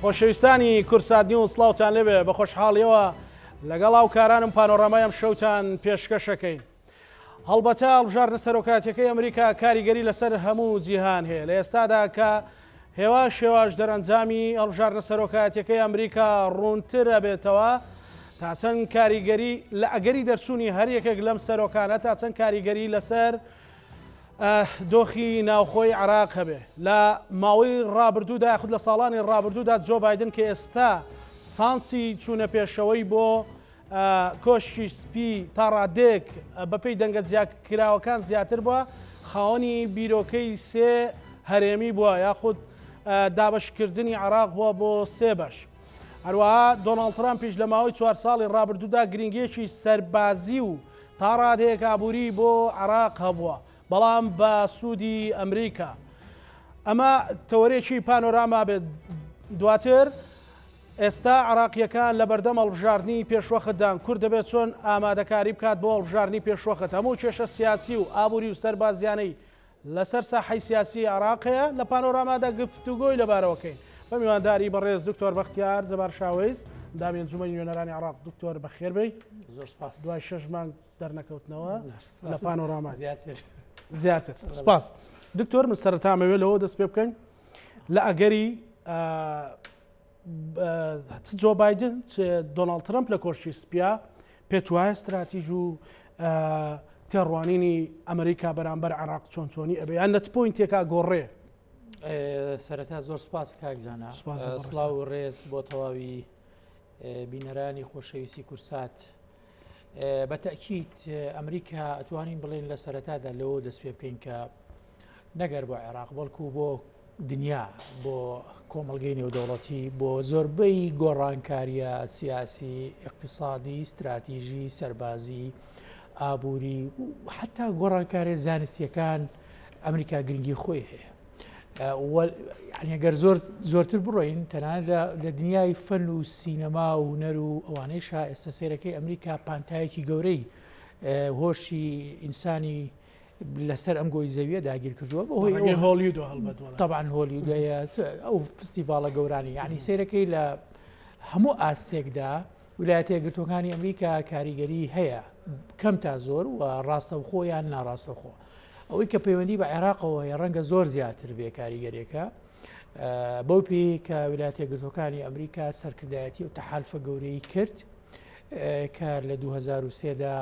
خۆشەویستانی کوردسات نیوز سڵاوتان لێبێ بە خۆشحاڵیەوە لەگەڵ هاوکارانم پانۆرامای ئەم شەوتان پێشکەشەکەین. هەڵبەتە هەڵبژاردنە سەرۆکایەتیەکەی ئەمریکا کاریگەری لەسەر هەموو جیهان هەیە لە ئێستادا کە هێواش هێواش دەرەنجامی هەڵبژاردنە سەرۆکایەتیەکەی ئەمریکا ڕوونتر ئەبێتەوە تا چەند کاریگەری لە ئەگەری دەرچوونی هەر یەکێک لەم سەرۆکانە تا چەند کاریگەری لەسەر دۆخی ناوخۆی عراق هەبێ لە ماوەی ڕابردوودا یاخود لە ساڵانی ڕابردوودا جۆ بایدن کە ئێستا چانسی چوونە پێشەوەی بۆ کۆشکی سپی تا ڕادەیەک بەپێی دەنگە جیاکراوەکان زیاتر بووە، خاوەنی بیرۆکەی سێ هەرێمی بووە یاخود دابەشکردنی عێراق بووە بۆ سێ بەش. هەروەها دۆناڵد ترامپیش لە ماوەی چوار ساڵی ڕابردوودا گرنگییەکی سەربازی و تا ڕادەیەک ئابووری بۆ عێراق هەبووە، بەڵام بە سوودی ئەمریکا. ئەمە تەوەرێکی پانۆراما بێت دواتر ئێستا عێراقییەکان لەبەردەم هەڵبژاردنی پێشوەختدان، کورد دەبێت چۆن ئامادەکاری بکات بۆ هەڵبژاردنی پێشوەخت، هەموو کێشە سیاسی و ئابووری و سەربازییانەی لەسەر ساحەی سیاسی عێراق هەیە، لە پانۆرامادا گفتوگۆی لەبارەوە کەین بە میوانداری بەڕێز دکتۆر بەختیار جەبار شاوەیس، ئەندامی ئەنجومەنی نوێنەرانی عێراق. دکتۆر بەخێربێی. زۆر سپاس. دوای شەش مانگ دەرنەکەوتنەوە لە پانۆراما. زیاتر. زیاتر. سپاس. دکتۆر من سەرەتا ئەمەوێت لەوە دەست پێ بکەین لە ئەگەری چ جۆ بایدن چ دۆناڵد ترەمپ لە کۆشکی سپیا پێت وایە ستراتیژ و تێڕوانینی ئەمریکا بەرامبەر عراق چۆن چۆنی ئەبێ یان لە چ point ێکا گۆڕێ؟ سەرەتا زۆر سپاس کاک زانا سڵاو و ڕێز بۆ تەواوی بینەرانی خۆشەویستی کورسات بە تەکیت ئەمریکا ئەتوانین بڵێن لە سەرەتادا لەوە دەست پێ بکەین کە نەگەر بۆ عێراق بەڵکو بۆ دنیا بۆ کۆمەڵگەی نێودەوڵەتی بۆ زۆربەی گۆڕانکاریە سیاسی اقتصادی ستراتیژی سەربازی ئابووری حتا گۆڕانکاریە زانستیەکان ئەمریکا گرنگی خۆی هەیە گەر زۆر زۆرتر بڕۆین تەنانەت لە دنیای فەن و سینەما و هونەر و ئەوانەیشا ئێستا سێرەکەی ئەمریکا پانتایەکی گەورەی هۆشی ئینسانی لەسەر ئەم گۆی زەویە داگیر کردووە بە هۆی هۆلیود هەڵبەت طبعا هۆلیودەیە ئەو فستیڤاڵە گەورانی یعنی سەیرەکەی لە هەموو ئاستێکدا ویلایەتە یەکگرتووەکانی ئەمریکا کاریگەری هەیە کەم تا زۆر و ڕاستەوخۆ یان ناڕاستەوخۆ ئەوەی کە پەیوەندی بە عێراقەوە هەیە ڕەنگە زۆر زیاتر بێ کاریگەریەکە بەو پێی کە ویلایەتە یەکگرتووەکانی ئەمریکا سەرکردایەتی و تەحالفە گەورەی کرد کە لە 2023دا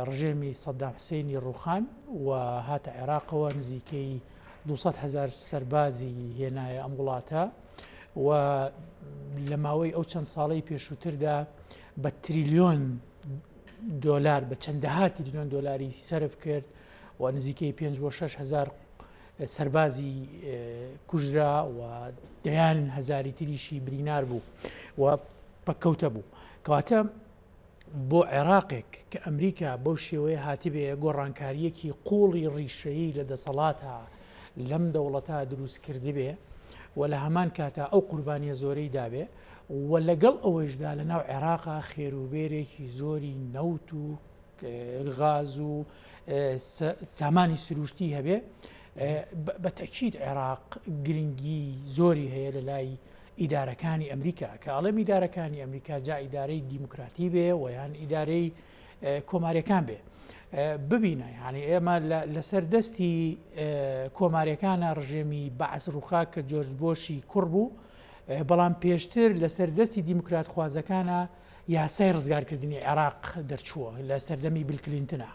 ڕژێمی سەدام حسینی ڕوخان و هاتە عێراقەوە نزیکەی 200 هزار سەربازی هێنایە ئەم وڵاتە و لە ماوەی ئەو چەند ساڵەی پێشووتردا بە تریلیۆن دۆلار بە چەندەها تریلیۆن دۆلاری سەرف کرد و نزیکەی 5 بۆ 6 هزار سەربازی کوژرا و دەیان هەزاری تریشی برینار بوو و پەککەوتە بوو کەواتە بۆ عێراقێک کە ئەمریکا بەو شێوەیە هاتبێ گۆڕانکارییەکی قووڵی ڕیشەیی لە دەسەڵاتا لەم دەوڵەتە دروست کردبێ و لە هەمان کاتا ئەو قوربانییە زۆرەی دابێ و لەگەڵ ئەوەیشدا لە ناو عێراقا خێروبێرێکی زۆری نەوت و غاز و سامانی سروشتی هەبێ بە تەکید عێراق گرنگی زۆری هەیە لە لای ئیدارەکانی ئەمریکا کە ئەڵێم ئیدارەکانی ئەمریکا جا ئیدارەی دیموکراتی بێ و یان ئیدارەی کۆماریەکان بێ ببینە یعنی ئێمە لەسەر دەستی کۆماریەکانە ڕژێمی بەعس ڕوخا کە جۆرج بۆشی کوڕ بوو بەڵام پێشتر لەسەر دەستی دیموکرات خوازەکانە یاسای ڕزگارکردنی عێراق دەرچووە لە سەردەمی بیل کلینتنا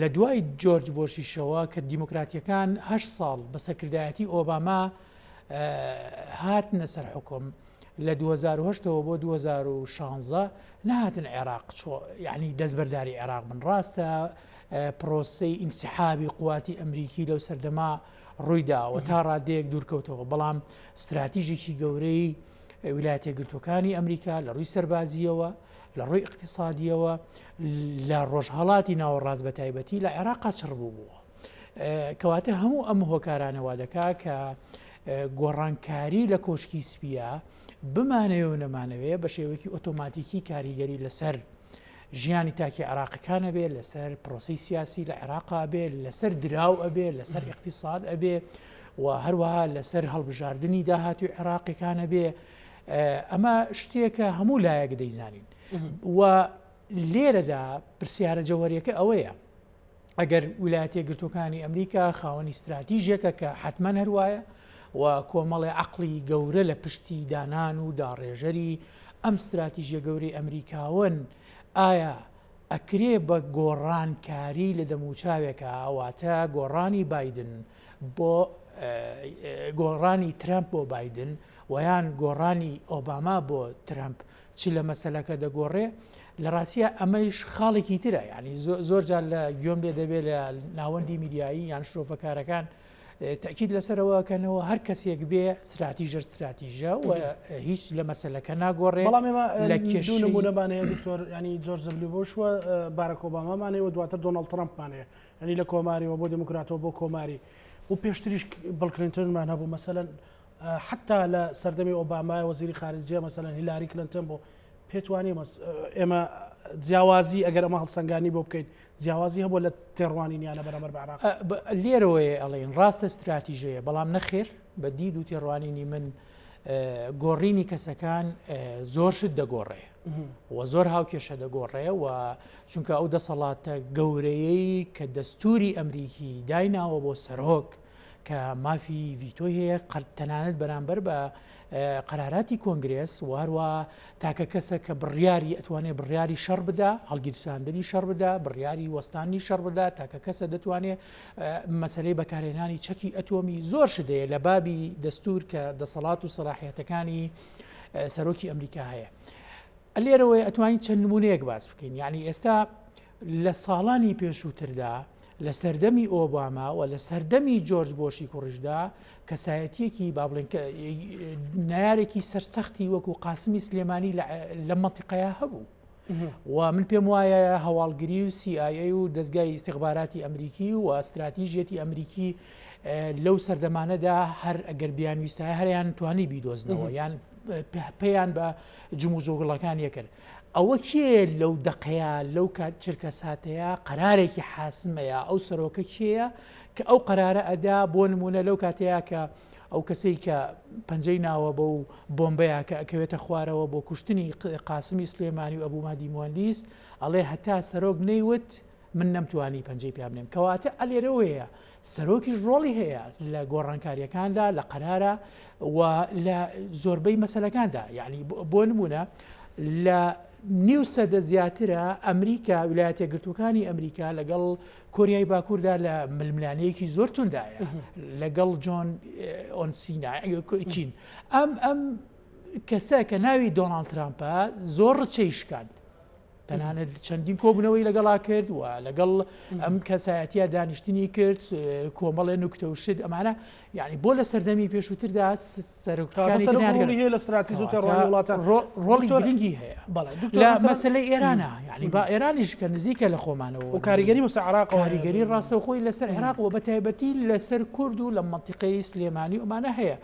لە دوای جۆرج بۆشیشەوە کە دیموکراتیەکان هە ساڵ بە سەرکردایەتی ئۆباما هاتنە سەر حوکم لە 2008ەوە بۆ 2016 نهاتن عێراق یعنی دەستبەرداری عێراق بن ڕاستە پرۆسەی ئینسحابی قواتی ئەمریکی لەو سەردەما ڕوویداوە تا ڕادەیەک دوورکەوتەوە بەڵام ستراتیژێکی گەورەی ویلایەتە یەکگرتووەکانی ئەمریکا لە ڕووی سەربازیەوە لە ڕووی اقتصادیەوە لە ڕۆژهڵاتی ناوەڕاست بە تایبەتی لە عێراقا چڕ بوو بووە کەواتە هەموو ئەم هۆکارانە وا دەکا کە گۆڕانکاری لە کۆشکی سپیە بمانەوێ و نەمانەوێ بە شێوەیەکی ئۆتۆماتیکی کاریگەری لەسەر ژیانی تاکی عێراقەکان ئەبێ لەسەر پرۆسی سیاسی لە عێراقا بێ لەسەر دراو ئەبێ لەسەر اقتصاد ئەبێ و هەروەها لەسەر هەڵبژاردنی داهاتوی عێراقیەکانە بێ ئەمە شتێکە هەموو لایەک دەیزانین و لێرەدا پرسیارە جەوەریەکە ئەوەیە ئەگەر ویلایەتە یەکگرتووەکانی ئەمریکا خاوەنی ستراتیژێکە کە حەتمەن هەروایە و کۆمەڵێ عەقڵی گەورە لە پشتی دانان و داڕێژەری ئەم ستراتیژیە گەورەی ئەمریکاوەن، ئایا ئەکرێ بە گۆڕانکاری لە دەموچاوێکا واتە گۆڕانی بایدن بۆ گۆڕانی ترەمپ بۆ بایدن ویان گۆڕانی ئۆباما بۆ ترەمپ چ لە مەسەلەکە دەگۆڕێ؟ لە ڕاستیا ئەمەیش خاڵێکی ترە یعنی زۆر جار لە گوێم لێ دەبێت لە ناوەندی میدیایی یان شرۆڤەکارەکان تەکیید لەسەرەوە کەنەوە هەر کەسێک بێ ستراتیژە ستراتیژە و هیچ لە مەسەلەکە ناگۆڕێ بەڵام ئێمە لە کێش نمونەمان هەیە دکتۆر ینی جۆرج دبلیو بوش و باراک ئۆبامامان هەیە و دواتر دۆناڵد ترەمپمان هەیە ینی لە کۆماریەوە بۆ دێموکراتەوە بۆ کۆماری و پێشتریش بڵ کلینتۆنمان هەبوو مەسەلەن حتا لە سەردەمی ئۆبامای وەزیری خارجیە مەسەلەن هیلاری کلنتن بۆ پێت وانیە ئێمە جیاوازی ئەگەر ئەمە هەڵسەنگانی بۆ بکەیت جیاوازی هەبوو لە تێڕوانینیانە بەرامبەر بە عراق لێرەوەیە ئەڵێن ڕاستە ستراتیژەیە بەڵام نەخێر بە دید و تێڕوانینی من گۆڕینی کەسەکان زۆر شت دەگۆڕێ و زۆر هاوکێشە دەگۆڕێ و چونکە ئەو دەسەڵاتە گەورەیەی کە دەستوری ئەمریکی دایناوە بۆ سەرۆک کە مافی ڤیتۆی هەیە تەنانەت بەرامبەر بە قەراراتی کۆنگرێس و هەروە تاکە کەسە کە بڕیاری ئەتوانێت بڕیاری شەڕ بدا هەڵگیرساندنی شەڕ بدا بڕیاری وەستانی شەڕ بدا تاکە کەسە دەتوانێت مەسلەی بەکارهێنانی چەکی ئەتۆمی زۆر شدەیە لە بابی دەستور کە دەسەڵات و سەلاحیەتەکانی سەرۆکی ئەمریکا هەیە. لێرەوەی ئەتوانین چەند نمونەیەک باس بکەین یعنی ئێستا لە ساڵانی پێشووتردا لە سەردەمی ئۆباما و لە سەردەمی جۆرج بۆشی کوڕیشدا کەسایەتیەکی با بڵێن نارێکی سەرسەختی وەکو قاسمی سلێمانی لە مەنتیقەیە هەبوو. و من پێم وایە هەواڵگری و CIA و دەستگای ئیستیخباراتی ئەمریکی و ئەستراتیژیەتی ئەمریکی لەو سەردەمانەدا هەر ئەگەر بیانویستایە هەریان توانی بیدۆزنەوە یان پێیان بە جموجۆگڵەکان یەکرد. ئەوە کێیە لەو دەقەیا لەو کات چرکە ساتەیا قەرارێکی حاسمەیە ئەو سەرۆکە کێیە کە ئەو قەرارە ئەدا بۆ نمونە لەو کاتەیە کە ئەو کەسەی کە پەنجەی ناوە بە و بۆمبەیە کە ئەکەوێتە خوارەوە بۆ کوشتنی قاسمی سلێمانی و ئەبوو مادی موەندیس ئەڵێ هەتا سەرۆک نەیوت من نەمتوانی پەنجەی پیا بنێم کەواتە ئەلێرەوەیە سەرۆکیش ڕۆڵی هەیە لە گۆڕانکاریەکاندا لە قەرارە و لە زۆربەی مەسلەکاندا یعنی بۆ نمونە لە نیو سەدە زیاترە ئەمریکا ویلایەتە گرتوەکانی ئەمریکا لەگەڵ کۆریای باکووردا لە ململانەیەکی زۆر توندایە لەگەڵ جۆن ئۆنسینا چین ئەم ئەم کەسە کە ناوی دۆناڵد ترامپە زۆر ڕچەی شکاند تەنانەت چەندین کۆبوونەوەی لەگەڵا کرد و لەگەڵ ئەم کەسایەتە دانیشتنی کرد کۆمەڵێ نوکتە و شت ئەمانە یعنی بۆ لە سەردەمی پێشووتردا سەرۆکانی هەیە لە ستراتیژ و تێڕوانینی وڵاتان ڕۆڵی گرنگی هەیە لە مەسلەی ئێرانە یعنی با ئێرانیش کە نزیکە لە خۆمانەوە و کاریگەری بەسەر عراق کاریگەری ڕاستەوخۆی لەسەر عێراق و بە تایبەتی لەسەر کورد و لە مەنتیقەی سلێمانی ئەمانە هەیە.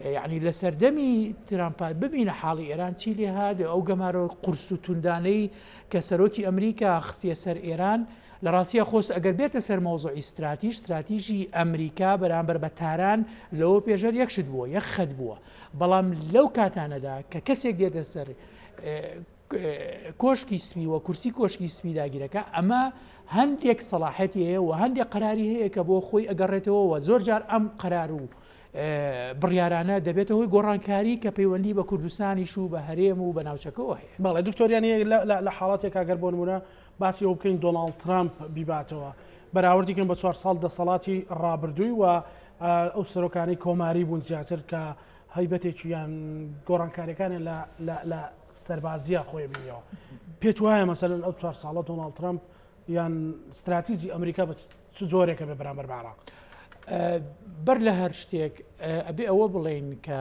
یەعنی لە سەردەمی ترامپا ببینە حاڵی ئێران چی لێ هات، ئەو گەمارۆ قورس و توندانەی کە سەرۆکی ئەمریکا خستیە سەر ئێران، لە ڕاستیا خۆست ئەگەر بێتە سەر مەوزوعی ستراتیژ، ستراتیژی ئەمریکا بەرامبەر بە تاران لەوە پێش هەر یەک شت بووە، یەک خەت بووە، بەڵام لەو کاتانەدا کە کەسێک دێتە سەر کۆشکی سپی و کورسی کۆشکی سپی داگیرەکە ئەمە هەندێک سەڵاحەتی هەیە و هەندێک قەراری هەیە کە بۆ خۆی ئەگەڕێتەوە و زۆر جار ئەم قەرار و بڕیارانە دەبێتە هۆی گۆڕانکاری کە پەیوەندی بە کوردستانیش و بە هەرێم و بە ناوچەکەوە هەیە. بەڵێ دکتۆر یانی لە حاڵەتێکا گەر بۆ نمونە باسی ئەوە بکەین دۆناڵد ترامپ بیباتەوە بەراوردی کەین بە چوار ساڵ دەسەڵاتی ڕابردووی و ئەو سەرۆکانەی کۆماری بوون زیاتر کە هەیبەتێکی یان گۆڕانکاریەکانیان لە لە سەربازیە خۆی بینیەوە پێت وایە مەسەلەن ئەو چوار ساڵە دۆناڵد ترامپ یان ستراتیجی ئەمریکا بە چ جۆرێکە بێ بەرامبەر بە عراق؟ بەر لە هەر شتێک ئەبێ ئەوە بڵێین کە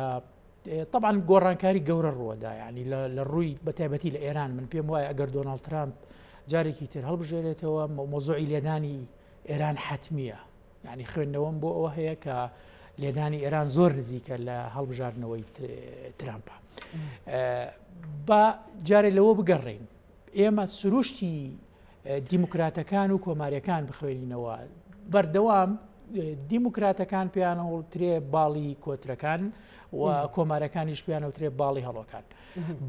طبعا گۆڕانکاری گەورە ڕووەدا ینی لە ڕووی بە تایبەتی لە ئێران من پێم وایە ئەگەر دۆناڵد ترامپ جارێکی تر هەڵبژێرێتەوە مۆزۆی لێدانی ئێران حتمیە یعنی خوێندنەوەم بۆ ئەوە هەیە کە لێدانی ئێران زۆر نزیکە لە هەڵبژاردنەوەی ترامپە با جارێ لەوە بگەڕین ئێمە سروشتی دیموکراتەکان و کۆماریەکان بخوێنینەوە بەردەوام دیموکراتەکان پێیانەوترێ باڵی کۆترەکان و کۆمارەکانیش پێیانەوترێ باڵی هەڵۆکان.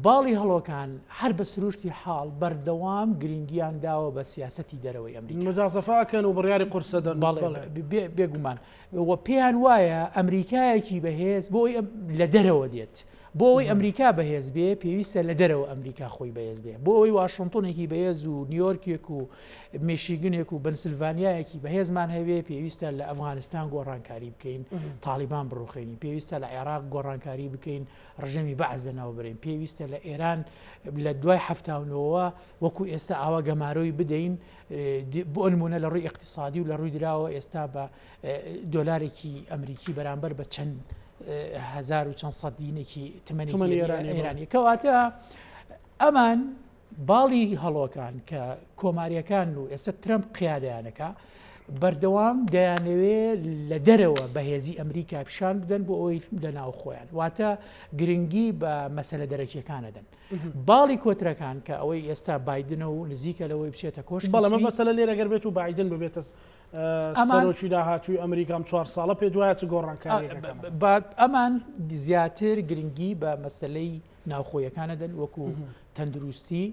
باڵی هەڵۆکان هەر بە سروشتی حاڵ بەردەوام گرنگیان داوە بە سیاسەتی دەرەوەی ئەمریکا. مجازەفە ئەکەن و بڕیاری قورس ئەدەن. بەڵێ بێگومان و پێیان وایە ئەمریکایەکی بەهێز بۆ ئەوەی لە دەرەوە دێت. بۆ ئەوەی ئەمریکا بەهێز بێ پێویستە لە دەرەوە ئەمریکا خۆی بەهێز بێ. بۆ ئەوەی واشنتۆنێکی بەهێز و نیویۆرکێک و میشیگنێک و بەنسلڤانیایەکی بەهێزمان هەبێ پێویستە لە ئەفغانستان گۆڕانکاری بکەین، تاڵیبان بڕوخێنین. پێویستە لە عێراق گۆڕانکاری بکەین، ڕژێمی بەعس لەناو بەرین. پێویستە لە ئێران لە دوای 79ەوە وەکو ئێستا ئاوا گەمارۆی بدەین، بۆ نمونە لە ڕووی ئیقتیسادی و لە ڕووی دراوە ئێستا بە دۆلارێکی ئەمریکی بەرامبەر بە چەند هەزار و چەند سەد دینێکی تمەنی ئێرانی. کەواتە ئەمان باڵی هەڵۆکان کە کۆماریەکان و ئێستا ترەمپ قیادەیانەکە بەردەوام دەیانەوێ لە دەرەوە بەهێزی ئەمریکا پیشان بدەن بۆ ئەوەی لە ناو خۆیان، واتە گرنگی بە مەسەلە دەرەکیەکانە دەن. باڵی کۆترەکان کە ئەوەی ئێستا بایدنە و نزیکە لەوەی بچێتە کۆشکی بەڵێ مەسەلە لێرە گەر بێت و بایدن ببێتە سەرۆکی داهاتووی ئەمریکا ئەم چوار ساڵە پێ دوایە چ گۆڕانکارییەک ئەکەن؟ ئەمان زیاتر گرنگی بە مەسەلەی ناوخۆیەکان ئەدەن وەکو تەندروستی،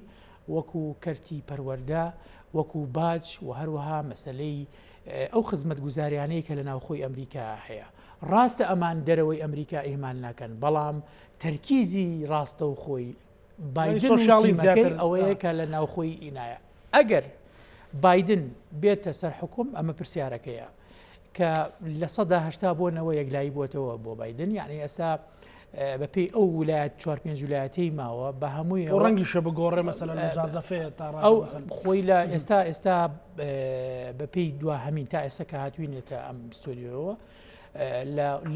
وەکو کەرتی پەروەردە، وەکو باج و هەروەها مەسەلەی ئەو خزمەتگوزاریانەی کە لە ناوخۆی ئەمریکا هەیە. ڕاستە ئەمان دەرەوەی ئەمریکا ئیهمال ناکەن، بەڵام تەرکیزی ڕاستەوخۆی بایدن و تیمەکەی ئەوەیە کە لە ناوخۆی ئینایە. ئەگەر بایدن بێتە سەر حوکم، ئەمە پرسیارەکەیە کە 80% بۆ نەوە یەکلایی بووەتەوە بۆ بایدن، یعنی ئێستا بەپێی ئەو ولایەت چوار پێنج ولایەتەی ماوە بە هەمووی ڕەنگیشە بگۆڕێ مەسەلەن مجازەفەیە تا ئەو خۆی لە ئێستا ئێستا بەپێی دوا هەمین تا ئێستا کە هاتوینێتە ئەم ستۆدیۆوە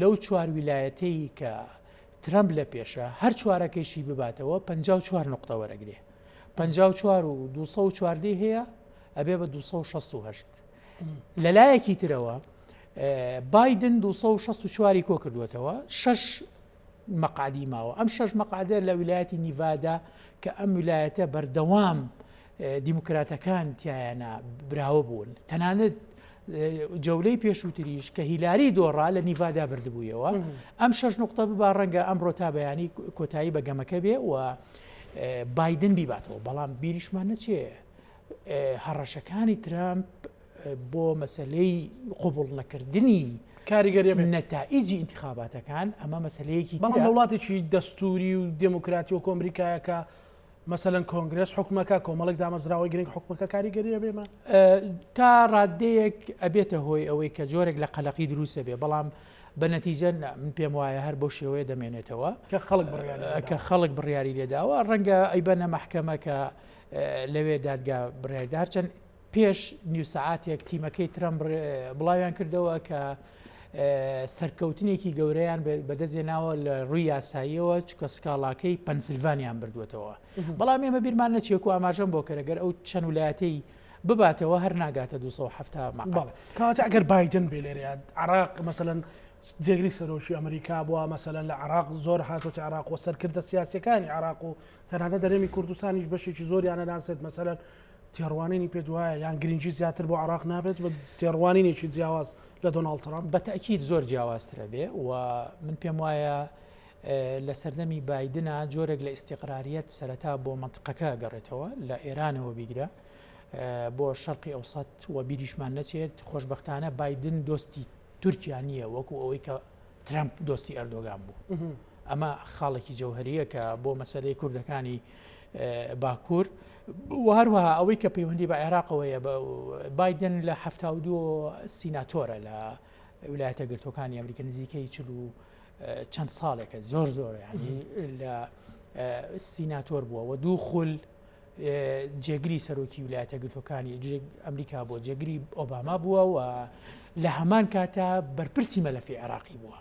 لەو چوار ویلایەتەی کە ترەمپ لە پێشە هەر چوارەکەیشی بباتەوە 54 نقطە وەرەگرێ 54 و 214 هەیە ئەبێ بە 268 لەلایەکی ترەوە بایدن 264 کۆ کردووەتەوە شەش مەقعدی ماوە ئەم شەش مەقعدە لە ویلایەتی نیڤادا کە ئەم ویلایەتە بەردەوام دیموکراتەکان تیایانە براوە بوون تەنانەت جەولەی پێشووتریش کە هیلاری دۆڕا لە نیڤادا بردبوویەوە ئەم شەش نقطە ببا ڕەنگە ئەمڕۆ تا بەیانی کۆتایی بە گەمەکە بێ و بایدن بیباتەوە بەڵام بیریشمان نەچێ هەڕەشەکانی ترامپ بۆ مەسلەی قوبڵ نەکردنی کاریگەری نەتائیجی ئینتخاباتەکان ئەمە مەسلەیەکی بەڵام لە وڵاتێکی دەستوری و دێموکراتی وەکو ئەمریکایە کە مەسەلەن کۆنگرێس حوکمەکە، کۆمەڵێک دامەزراوەی گرنگ حوکمەکە کاریگەری ئەبێ مە؟ تا ڕاددەیەک ئەبێتە هۆی ئەوەی کە جۆرێک لە قەلەقی دروست ئەبێ، بەڵام بە نەتیجە نا، من پێم وایە هەر بەو شێوەیە دەمێنێتەوە. کە خەڵک بڕیاری لێ کە خەڵک بڕیاری لێ داوە، ڕەنگە ئەیبەنە مەحکەمە کە لەوێ دادگا بڕیاری دا، هەرچەند پێش نیو سەعاتێک تیمەکەی ترەمپ بڵاویان کردەوە کە سەرکەوتنێکی گەورەیان بەدەستێناوە لە ڕووی یاساییەوە چکە سکاڵاکەی پەنسلڤانیان بردووەتەوە بەڵام ئێمە بیرمان نەچێک و ئاماژەم بۆ کەرەگەر ئەو چەند ولایەتەی بباتەوە هەر ناگاتە 270 مەقام کاتە ئەگەر بایدن بێ لێرە عراق مەسەلەن جێگری سەرۆکی ئەمریکا بووە مەسەلەن لە عراق زۆر هاتۆتە عراق و سەرکردە سیاسەکانی عراق و تەنانەت دەرێمی کوردستانیش بەشێکی زۆریانە ناسێت مەسەلەن تێڕوانینی پێت وایە یان گرنگی زیاتر بۆ عێراق نابێت بە تێڕوانینێکی جیاواز لە دۆناڵد ترەمپ؟ بە تەئکید زۆر جیاوازترە بێ و من پێم وایە لە سەردەمی بایدنا جۆرێک لە ئیستیقراریەت سەرەتا بۆ مەنتقەکە گەڕێتەوە لە ئێرانەوە بیگرە بۆ شەرقی ئەوسەت و بیریشمان نەچێت خۆشبەختانە بایدن دۆستی تورکیا نییە وەکو ئەوەی کە ترەمپ دۆستی ئەردۆگان بوو. ئەمە خاڵێکی جەوهریە کە بۆ مەسەلەی کوردەکانی باکوور و هەروەها ئەوەی کە پەیوەندی بە عێراقەوەیە بایدن لە 72 سیناتۆرە لە ویلایەتە گرتوەکانی ئەمریکا نزیکەی چل و چەند ساڵێکە زۆر زۆر ینی لە سیناتۆر بووە و دوو خول جێگری سەرۆکی ویلایەتە یەکگرتووەکانی ئەمریکا بووە، جێگری ئۆباما بووە و لە هەمان کاتا بەرپرسی مەلەفی عێراقی بووە.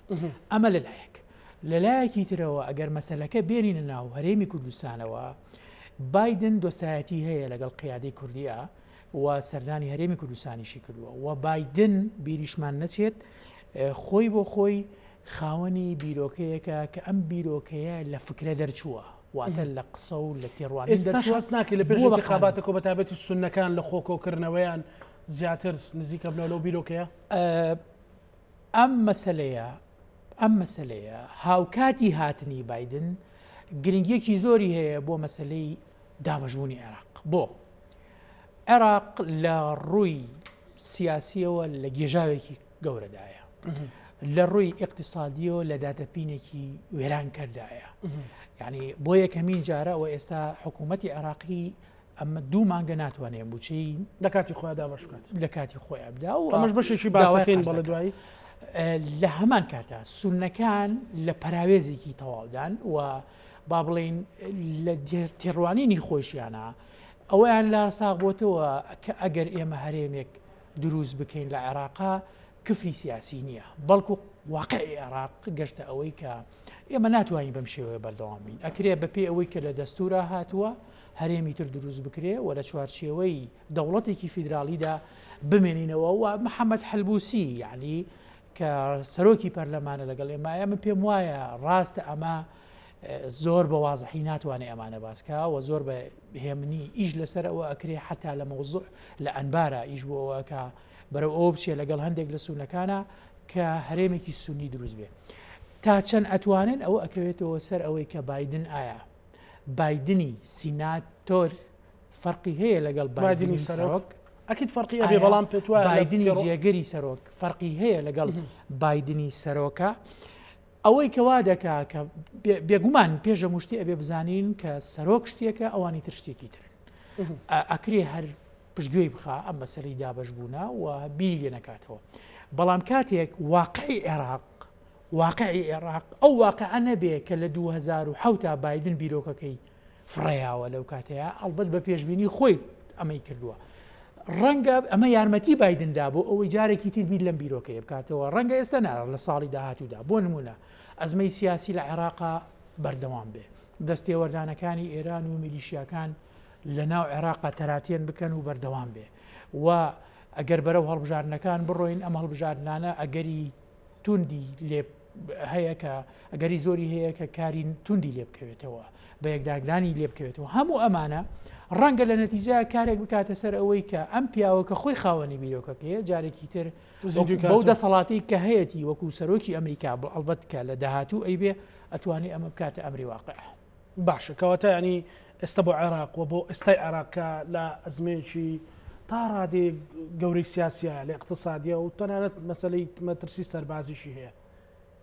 ئەمە لەلایەک. لەلایەکی ترەوە ئەگەر مەسەلەکە بێنینە ناو هەرێمی کوردستانەوە، بایدن دۆستایەتی هەیە لەگەڵ قیادەی کوردیە و سەردانی هەرێمی کوردستانیشی کردووە و بایدن بیریشمان نەچێت خۆی بۆ خۆی خاوەنی بیرۆکەیەکە کە ئەم بیرۆکەیە لە فکرە دەرچووە. واتە لە قسە و لە تێڕوانین ئێستاش دەرچووە هەست ناکەی لە پێش بووە بە قانون. ئینتیخاباتەکە و بەتایبەتی سوننەکان لە خۆ کۆکردنەوەیان زیاتر نزیکە بنەوە لەو بیرۆکەیە؟ ئەم مەسەلەیە ئەم مەسەلەیە هاوکاتی هاتنی بایدن گرنگیەکی زۆری هەیە بۆ مەسەلەی دابەشبوونی عێراق بۆ عێراق لە ڕووی سیاسیەوە لە گێژاوێکی گەورەدایە لە ڕووی ئیقتسادیەوە لە داتەپینێکی وێرانکەردایە یعنی بۆ یەکەمین جارە و ئێستا حکوومەتی عێراقی ئەمە دوو مانگە ناتوانێت مووچەی لە کاتی خۆیان دابەش بکات لە کاتی خۆیان بدا و ئەمەش بەشێکی باسەکەین بەڵێ دوایی لە هەمان کاتا سوننەکان لە پەراوێزێکی تەواودان و با بڵین لە تێڕوانینی خۆشیانە ئەوەیان لا ساغ بۆتەوە کە ئەگەر ئێمە هەرێمێک دروست بکەین لە عێراقا کفری سیاسی نییە بەڵکو واقعی عێراق گەشتە ئەوەی کە ئێمە ناتوانین بەم شێوەیە بەردەوام بین ئەکرێ بەپێی ئەوەی کە لە دەستورا هاتووە هەرێمی تر دروست بکرێ و لە چوارچێوەی دەوڵەتێکی فیدراڵیدا بمێنینەوە و محەممەد حەلبوسی یعنی کە سەرۆکی پەرلەمانە لەگەڵ ئێمایە من پێم وایە ڕاستە ئەمە زۆر بە وازحی ناتوانێت ئەمانە باسکە و زۆر بە هێمنی ئیش لەسەر ئەوە ئەکرێ حتا لە مەوزوع لە ئەنبارە ئیش بۆ ئەوەکە بەرەو ئەوە بچێ لەگەڵ هەندێک لە سونەکانە کە هەرێمێکی سونی دروست بێ تا چەند ئەتوانن ئەوە ئەکەوێتەوە سەر ئەوەی کە بایدن ئایا بایدنی سیناتۆر فەرقی هەیە لەگەڵ بایدنی سەرۆک؟ ئەکید فەرقی ئەبێ بەڵام پێت وایە بایدنی جێگری سەرۆک فەرقی هەیە لەگەڵ بایدنی سەرۆکە؟ ئەوەی کە وا دەکا کە بێگومان پێش هەموو شتێ ئەبێ بزانین کە سەرۆک شتێکە ئەوانی تر شتێکی ترن ئەکرێ هەر پشتگوێی بخا ئەم مەسەلەی دابەش بوونە و بیری لێ نەکاتەوە بەڵام کاتێک واقعی عێراق واقعی عێراق ئەو واقعە نەبێ کە لە 2007 بایدن بیرۆکەکەی فڕێیاوە لەو کاتەیە ئەڵبەت بە پێشبینی خۆی ئەمەی کردووە ڕەنگە ئەمە یارمەتی بایدندا بۆ ئەوەی جارێکی تر بیر لەم بیرۆکەیە بکاتەوە ڕەنگە ئێستا نارە لە ساڵی داهاتوودا بۆ نمونە ئەزمەی سیاسی لە عێراقا بەردەوام بێ دەستێوەردانەکانی ئێران و میلیشیاکان لە ناو عێراقا تەراتێن بکەن و بەردەوام بێ و ئەگەر بەرەو هەڵبژاردنەکان بڕۆین ئەم هەڵبژاردنانە ئەگەری توندی لێ هەیە کە ئەگەری زۆری هەیە کە کاری توندی لێ بکەوێتەوە بە یەکداگدانی لێ بکەوێتەوە هەموو ئەمانە ڕەنگە لە نەتیجە کارێک بکاتە سەر ئەوەی کە ئەم پیاوە کە خۆی خاوەنی بیرۆکەکەیە جارێکی تر بەو دەسەڵاتی کە هەیەی وەکو سەرۆکی ئەمریکا بۆ ئەلبەت کە لە داهاتوو ئەیبێ ئەتوانێ ئەمە بکاتە ئەمری واقع. باشە کەواتە ینی ئێستا بۆ عێراق و بۆ ئێستای عێراق کە لە ئەزمەیەکی تا ڕادەیەک گەورەی سیاسیە لە اقتصادیە و تەنانەت مەسلەی مەترسی سەربازیشی هەیە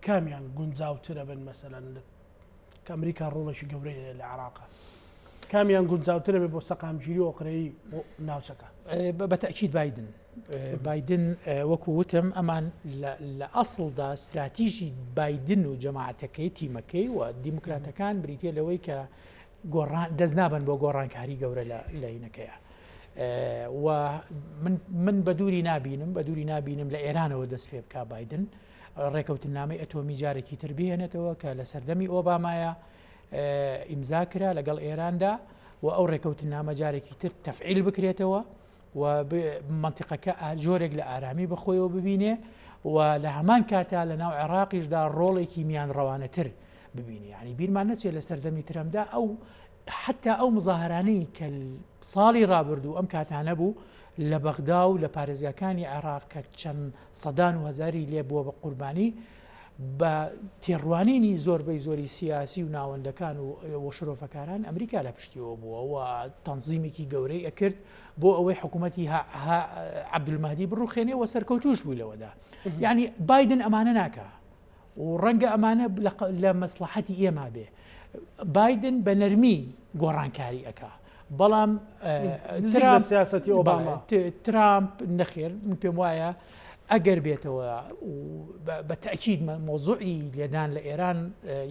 کامیان گونجاوترە بن مەسەلەن کە ئەمریکا ڕۆڵێکی گەورەی هەیە لە عێراقا کامیان گونجاوترە بێ بۆ سەقامگیری و ئۆقرەیی ناوچەکە؟ بە تەئکید بایدن. بایدن وەکو وتم ئەمان لە ئەسڵدا ستراتیژی بایدن و جەماعەتەکەی تیمەکەی و دیموکراتەکان بریتە لەوەی کە گۆڕان دەست نابن بۆ گۆڕانکاری گەورە لە لەینەکەیە. و من من بە دووری نابینم بە دووری نابینم لە ئێرانەوە دەست پێ بک بایدن ڕێکەوتنامەی ئەتۆمی جارێکی تر بهێنێتەوە کە لە سەردەمی ئۆبامایە ئیمزا کرا لەگەڵ ئێراندا و ئەو ڕێکەوتنامە جارێکی تر تەفعیل بکرێتەوە و مەنتیقەکە جۆرێک لە ئارامی بەخۆیەوە ببینێ و لە هەمان کاتا لە ناو عێراقیشدا ڕۆڵێکی میان ڕەوانەتر ببینی یعنی بیرمان نەچێت لە سەردەمی ترەمدا ئەو حتا ئەو مزاهرانەی کە ساڵی ڕابردوو ئەم کاتانە بوو لە بەغدا و لە پارێزگاکانی عێراق کە چەند سەدان و هەزاری لێ بووە بە قوربانی بە تێڕوانینی زۆربەی زۆری سیاسی و ناوەندەکان و شرۆڤەکاران ئەمریکا لە پشتیەوە بووە و تەنزیمێکی گەورەی ئەکرد بۆ ئەوەی حکوومەتی عەبدولمەهدی بڕوخێنێ و سەرکەوتوش بوو لەوەدا یعنی بایدن ئەمانە ناکا و ڕەنگە ئەمانە لە مەسلحەتی ئێمە بێ بایدن بە نەرمی گۆڕانکاری ئەکا بەڵام سیاستی ئۆباما ترامپ نەخێر من پێم وایە ئەگەر بێتەوە بە تەئکید مەوزوعی لێدان لە ئێران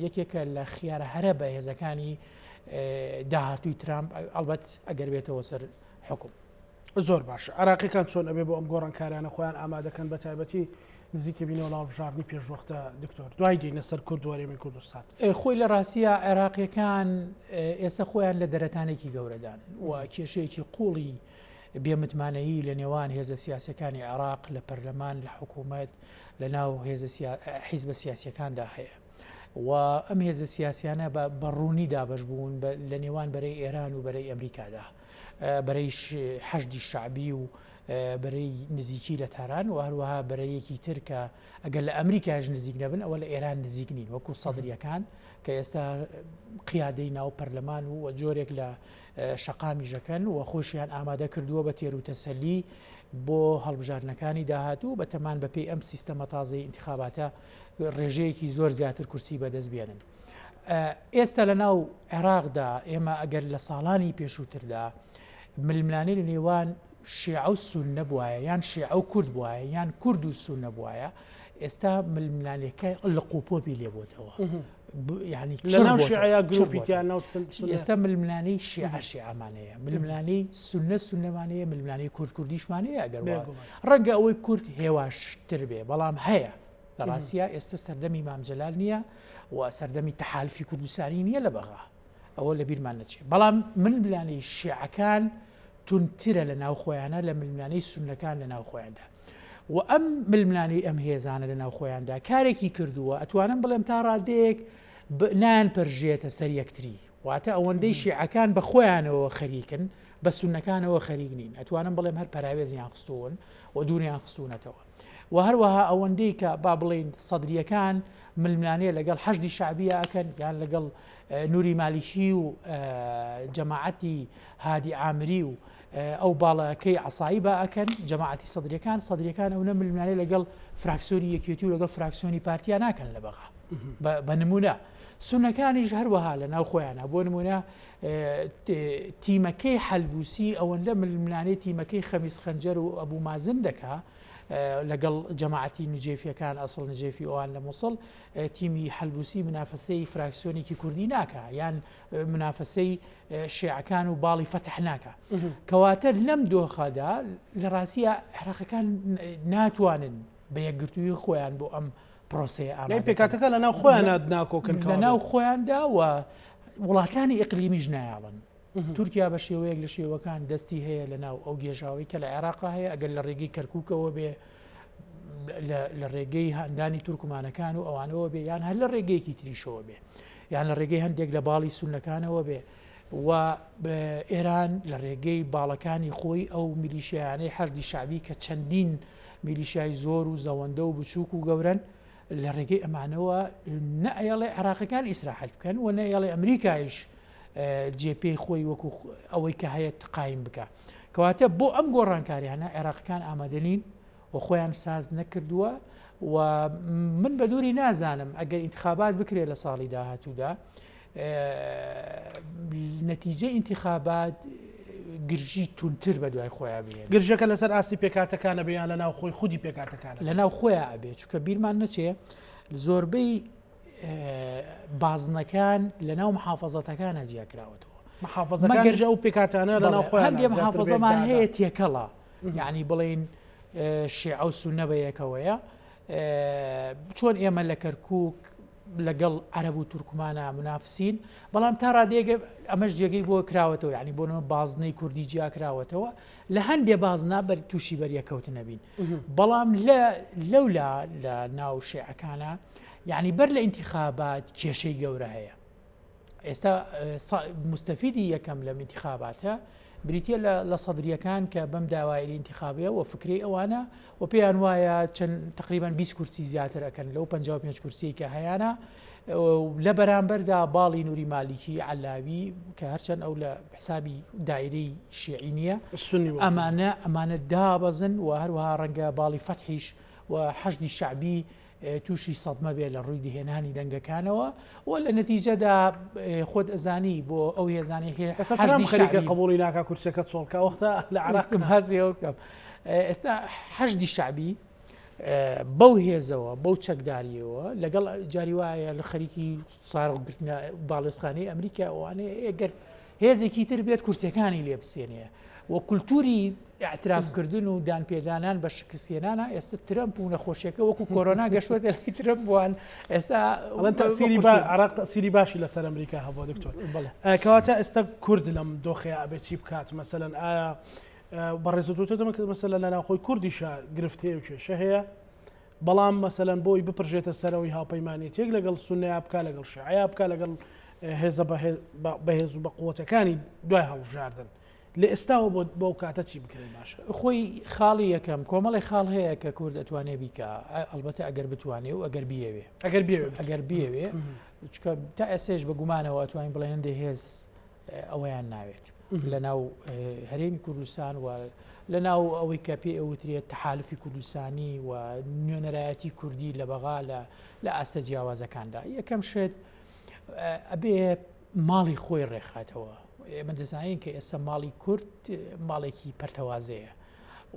یەکێکە لە خیارە هەرە بەهێزەکانی داهاتووی ترامپ ئەڵبەت ئەگەر بێتەوە سەر حکوم. زۆر باشە عراقیەکان چۆن ئەبێ بۆ ئەم گۆڕانکاریانە خۆیان ئامادەکەن بە تایبەتی نزیکە بینەوە لە هەڵبژاردنی پێشوەختە دکتۆر دوای دێینە سەر کورد و هەرێمی کوردستان. خۆی لە ڕاستیا عێراقیەکان ئێستا خۆیان لە دەرەتانێکی گەورەدان و کێشەیەکی قوڵی بێ متمانەیی لە نێوان هێزە سیاسیەکانی عێراق لە پەرلەمان، لە حکوومەت، لە ناو هێزە حیزبە سیاسیەکاندا هەیە و ئەم هێزە سیاسیانە بە ڕوونی دابەش بوون لە نێوان بەرەی ئێران و بەرەی ئەمریکادا بەرەی حەشدی شەعبی و بەرەی نزیکی لە تاران و هەروەها بەرەیەکی تر کە ئەگەر لە ئەمریکاش نزیک نەبن ئەوە لە ئێران نزیک نین وەکو سەدریەکان کە ئێستا قیادەی ناو پەرلەمان و جۆرێک لە شەقامیشەکەن و خۆشیان ئامادە کردووە بە تێر و تەسەلی بۆ هەڵبژاردنەکانی داهاتوو بەتەمان بەپێی ئەم سیستەمە تازەی ئینتخاباتە ڕێژەیەکی زۆر زیاتر کورسی بەدەست بێنن. ئێستا لە ناو عێراقدا ئێمە ئەگەر لە ساڵانی پێشووتردا ململانێ لە نێوان شیعە و سوننە بوایە یان شیعە و کورد بوایە یان کورد و سوننە بوایە ئێستا ململانێکە لق و پۆپی لێ بۆتەوە یعنی لەناو شیعە گروپی تیا ناو ئێستا ململانێی شیعە شیعەمانەیە ململانێی سوننە سوننەمانەیە ململانێی کورد کوردیشمانەیە ئەگەر ڕەنگە ئەوەی کورد هێواشتر بێ بەڵام هەیە لە ڕاستیا ئێستا سەردەمی مام جەلال نییە و سەردەمی تەحالفی کوردستانی نییە لە بەغا ئەوە لە بیرمان نەچێ بەڵام ململانێی شیعەکان توندترە لە ناو خۆیانە لە ململانێی سوننەکان لە ناو خۆیاندا و ئەم ململانێی ئەم هێزانە لە ناو خۆیاندا کارێکی کردووە ئەتوانم بڵێم تا ڕادەیەک نایان پەرژێتە سەر یەکتری واتە ئەوەندەی شیعەکان بە خۆیانەوە خەریکن بە سوننەکانەوە خەریک نین ئەتوانم بڵێم هەر پەراوێزیان خستوون و دووریان خستوونەتەوە و هەروەها ئەوەندەی کە با بڵێین سەدرییەکان ململانێ لەگەڵ حەشدی شەعبیە ئەکەن یان لەگەڵ نوری مالیکی و جەماعەتی هادی عامری و ئەو باڵەکەی عەسایبە ئەکەن جەماعەتی سەدریەکان سەدریەکان ئەو نە ململانێ لەگەڵ فراکسیۆنی یەکێتی و لەگەڵ فراکسیۆنی پارتیا ناکەن لە بەغا بە نمونە سونەکانیش هەروەها لە ناو خۆیانە بۆ نمونە تیمەکەی حەلبوسی ئەوەندە ململانێ تیمەکەی خەمیس خەنجەر و ئەبوو مازن دەکا لەگەڵ جەماعەتی نجێفیەکان ئەسڵ نجێفی ئەوان لە مووسڵ تیمی حەلبوسی منافەسەی فراکسیۆنێکی کوردی ناکا یان منافەسەی شیعەکان و باڵی فەتح ناکا کەواتە لەم دۆخەدا لە ڕاستیە عێراقەکان ناتوانن بە یەکگرتووی خۆیان بۆ ئەم پرۆسەیە ئامادە پێکاتەکە لە ناو خۆیان ناکۆکن لە ناو خۆیاندا و وڵاتانی ئیقلیمیش نایاڵن تورکیا بە شێوەیەک لە شێوەکان دەستی هەیە لە ناو ئەو گێژاوەی کە لە عێراقا هەیە ئەگەر لە ڕێگەی کەرکووکەوە بێ لە ڕێگەی هاندانی تورکمانەکان و ئەوانەوە بێ یان هەر لە ڕێگەیەکی تریشەوە بێ یان لە ڕێگەی هەندێک لە باڵی سونەکانەوە بێ و ئێران لە ڕێگەی باڵەکانی خۆی ئەو میلیشیانەی حەشدی شعبی کە چەندین میلیشای زۆر و زەوەندە و بچووک و گەورن لە ڕێگەی ئەمانەوە نە ئەیەڵێ عێراقەکان ئیسراحەت بکەن و نە ئەیەڵێ ئەمریکایش جێ پێی خۆی وەکو ئەوەی کە هەیە قایم بکە کەواتە بۆ ئەم گۆڕانکاریانە عێراقەکان ئامادە نین و خۆیان ساز نەکردووە و من بە دووری نازانم ئەگەر ئینتخابات بکرێت لە ساڵی داهاتوودا نەتیجە ئینتخابات گرژی تونتر بە دوای خۆیان بێن گرژەکە لەسەر ئاستی پێکاتەکانە بیان لە ناو خۆی خودی پێکاتەکان لە ناو خۆیان ئەبێ چونکە بیرمان نەچێ زۆربەی بازنەکان لە ناو محافظەتەکانە جیاکراوەتەوە محافظەکانژ ئەو پێکاتانە لە ناو خۆیان هەندێ محافظەمان هەیە تێکەڵە یعنی بڵین شیعە و سوننە بە یەکەوەیە چۆن ئێمە لە کەرکک لەگەڵ عەرەب و تورکمانە منافسین بەڵام تا ڕادەیەک ئەمەش جێگەی بۆ کراوەتەوە یعنی بۆ نمە بازنەی کوردی جیا کراوەتەوە لە هەندێ بازنا بەر تووشی بەریەکەوتن نەبین بەڵام لە لەولا لە ناو شیعەکانە یعنی بەر لە ئینتیخابات کێشەی گەورە هەیە ئێستا مستەفیدی یەکەم لەم ئینتیخاباتە بریتە لە سەدریەکان کە بەم داوایری ئینتیخابەیە و فکرەی ئەوانە و پێیان وایە چەند تقریبان 20 کورسی زیاتر ئەکەن لەو 55 کورسیەی کە هەیانە لە بەرامبەردا باڵی نوری مالیکی علاوی کە هەرچەند ئەو لە حسابی دایرەی شیعی نییە ئەمانە ئەمانە دابەزن و هەروەها ڕەنگە باڵی فەتحیش و حەشدی شعبی تووشی سەدمە بێ لە ڕووی دهێنانی دەنگەکانەوە و لە نەتیجەدا خۆت ئەزانی بۆ ئەو هێزانەی حەشدی خەریکە قبوڵی ناکا کورسەکە چۆڵکە وەختە لە عراق بکەم ئێستا حەشدی شعبی بەو هێزەوە بەو چەکداریەوە لەگەڵ جاری وایە لە خەریکی سارگرتنە باڵێزخانەی ئەمریکا ئەوانەیە ئەگەر هێزێکی تر بێت کورسیەکانی لێ بسێنێ و کولتوری ئیعتراف کردن و دانپێدانان بە شکستهێنانە ئێستا ترەمپ و نەخۆشیەکە وەکو کۆرۆنا گەشتوەتە لای ترەمپ وان ئێستا ئەڵێن تەسیری با عراق تەسیری باشی لەسەر ئەمریکا هەبووە دکتۆر کەواتە ئێستا کورد لەم دۆخەیە ئەبێت چی بکات مەسەلەن ئایا بەڕێزت وتت کە مەسەلەن لە ناوخۆی کوردیشا گرفت هەیە و کێشە هەیە بەڵام مەسەلەن بۆی بپرژێتە سەرەوەی هاوپەیمانێتیەک لەگەڵ سوننەیا بکا لەگەڵ شیعەیا بکا لەگەڵ هێزە بەهێز و بەقوەتەکانی دوای هەڵبژاردن. لە ئێستاوە بۆ بەو کاتە چی بکرێت باشە؟ خۆی خاڵی یەکەم کۆمەڵی خاڵ هەیە کە کورد ئەتوانێ بیکا ئەڵبەتە ئەگەر بتوانێ و ئەگەر بیەوێ ئەگەر بیەوێ ئەگەر بیەوێ چکە تا ئێستێش بە گومانەوە ئەتوانین بڵێن هەندێ هێز ئەوەیان ناوێت لە ناو هەرێمی کوردستان و لە ناو ئەوەی کە پێ ئەوترێت تەحالفی کوردستانی و نوێنەرایەتی کوردی لە بەغا لە لە ئاستە جیاوازەکاندا یەکەم شت ئەبێ ماڵی خۆی ڕێکخاتەوە. ئێمە دەزانین کە ئێستا ماڵی کورد ماڵێکی پەرتەوازەیە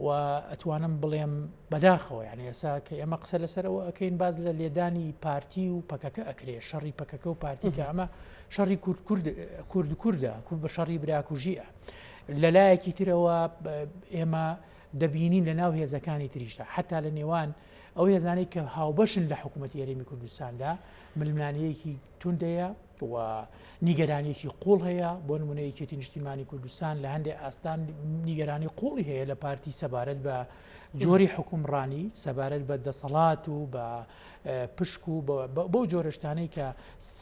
و ئەتوانم بڵێم بەداخەوە یعنی ئێسا کە ئێمە قسە لەسەرەوە ئەەکەین باز لە لێدانی پارتی و پەکەکە ئەکرێ شەڕی پەکەکە و پارتی کە ئەمە شەڕی کورد کورد کورد کوردە کورد بە شەڕی براکوژیە لە لایەکی ترەوە ئێمە دەبینین لە ناو هێزەکانی تریشدا حتا لە نێوان ئەو هێزانەی کە هاوبەشن لە حکوومەتی هەرێمی کوردستاندا ململانەیەکی توندەیە و نیگەرانیەکی قوڵ هەیە بۆ نمونە یەکێتی نیشتیمانی کوردستان لە هەندێک ئاستان نیگەرانی قوڵی هەیە لە پارتی سەبارەت بە جۆری حکومڕانی سەبارەت بە دەسەڵات و بە پشک و بەو جۆرەشتانەی کە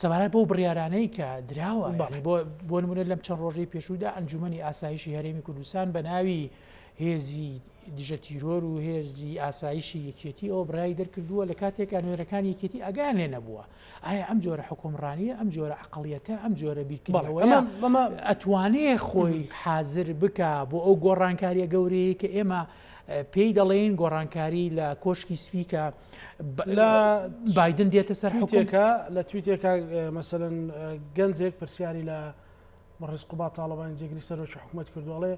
سەبارەت بەو بڕیارانەی کە دراوە بۆ بۆ نمونە لەم چەند ڕۆژەی پێشوودا ئەنجومەنی ئاسایشی هەرێمی کوردستان بە ناوی هێزی دژە تیرۆر و هێزی ئاسایشی یەکێتی ئەوە بڕیاری دەرکردووە لە کاتێکا نوێنەرەکانی یەکێتی ئاگایان لێ نەبووە. ئایا ئەم جۆرە حوکمڕانییە، ئەم جۆرە عەقڵیەتە، ئەم جۆرە بیرکردنەوەیە ئەتوانێ خۆی حازر بکا بۆ ئەو گۆڕانکارییە گەورەیەی کە ئێمە پێی دەڵێین گۆڕانکاری لە کۆشکی سپی کە بایدن دێتە سەر حوکم؟ لە تویتێکا مەسەلەن گەنجێک پرسیاری لە بەڕێز قوباد تاڵەبانی جێگری سەرۆکی حکومەت کردو ئەڵێ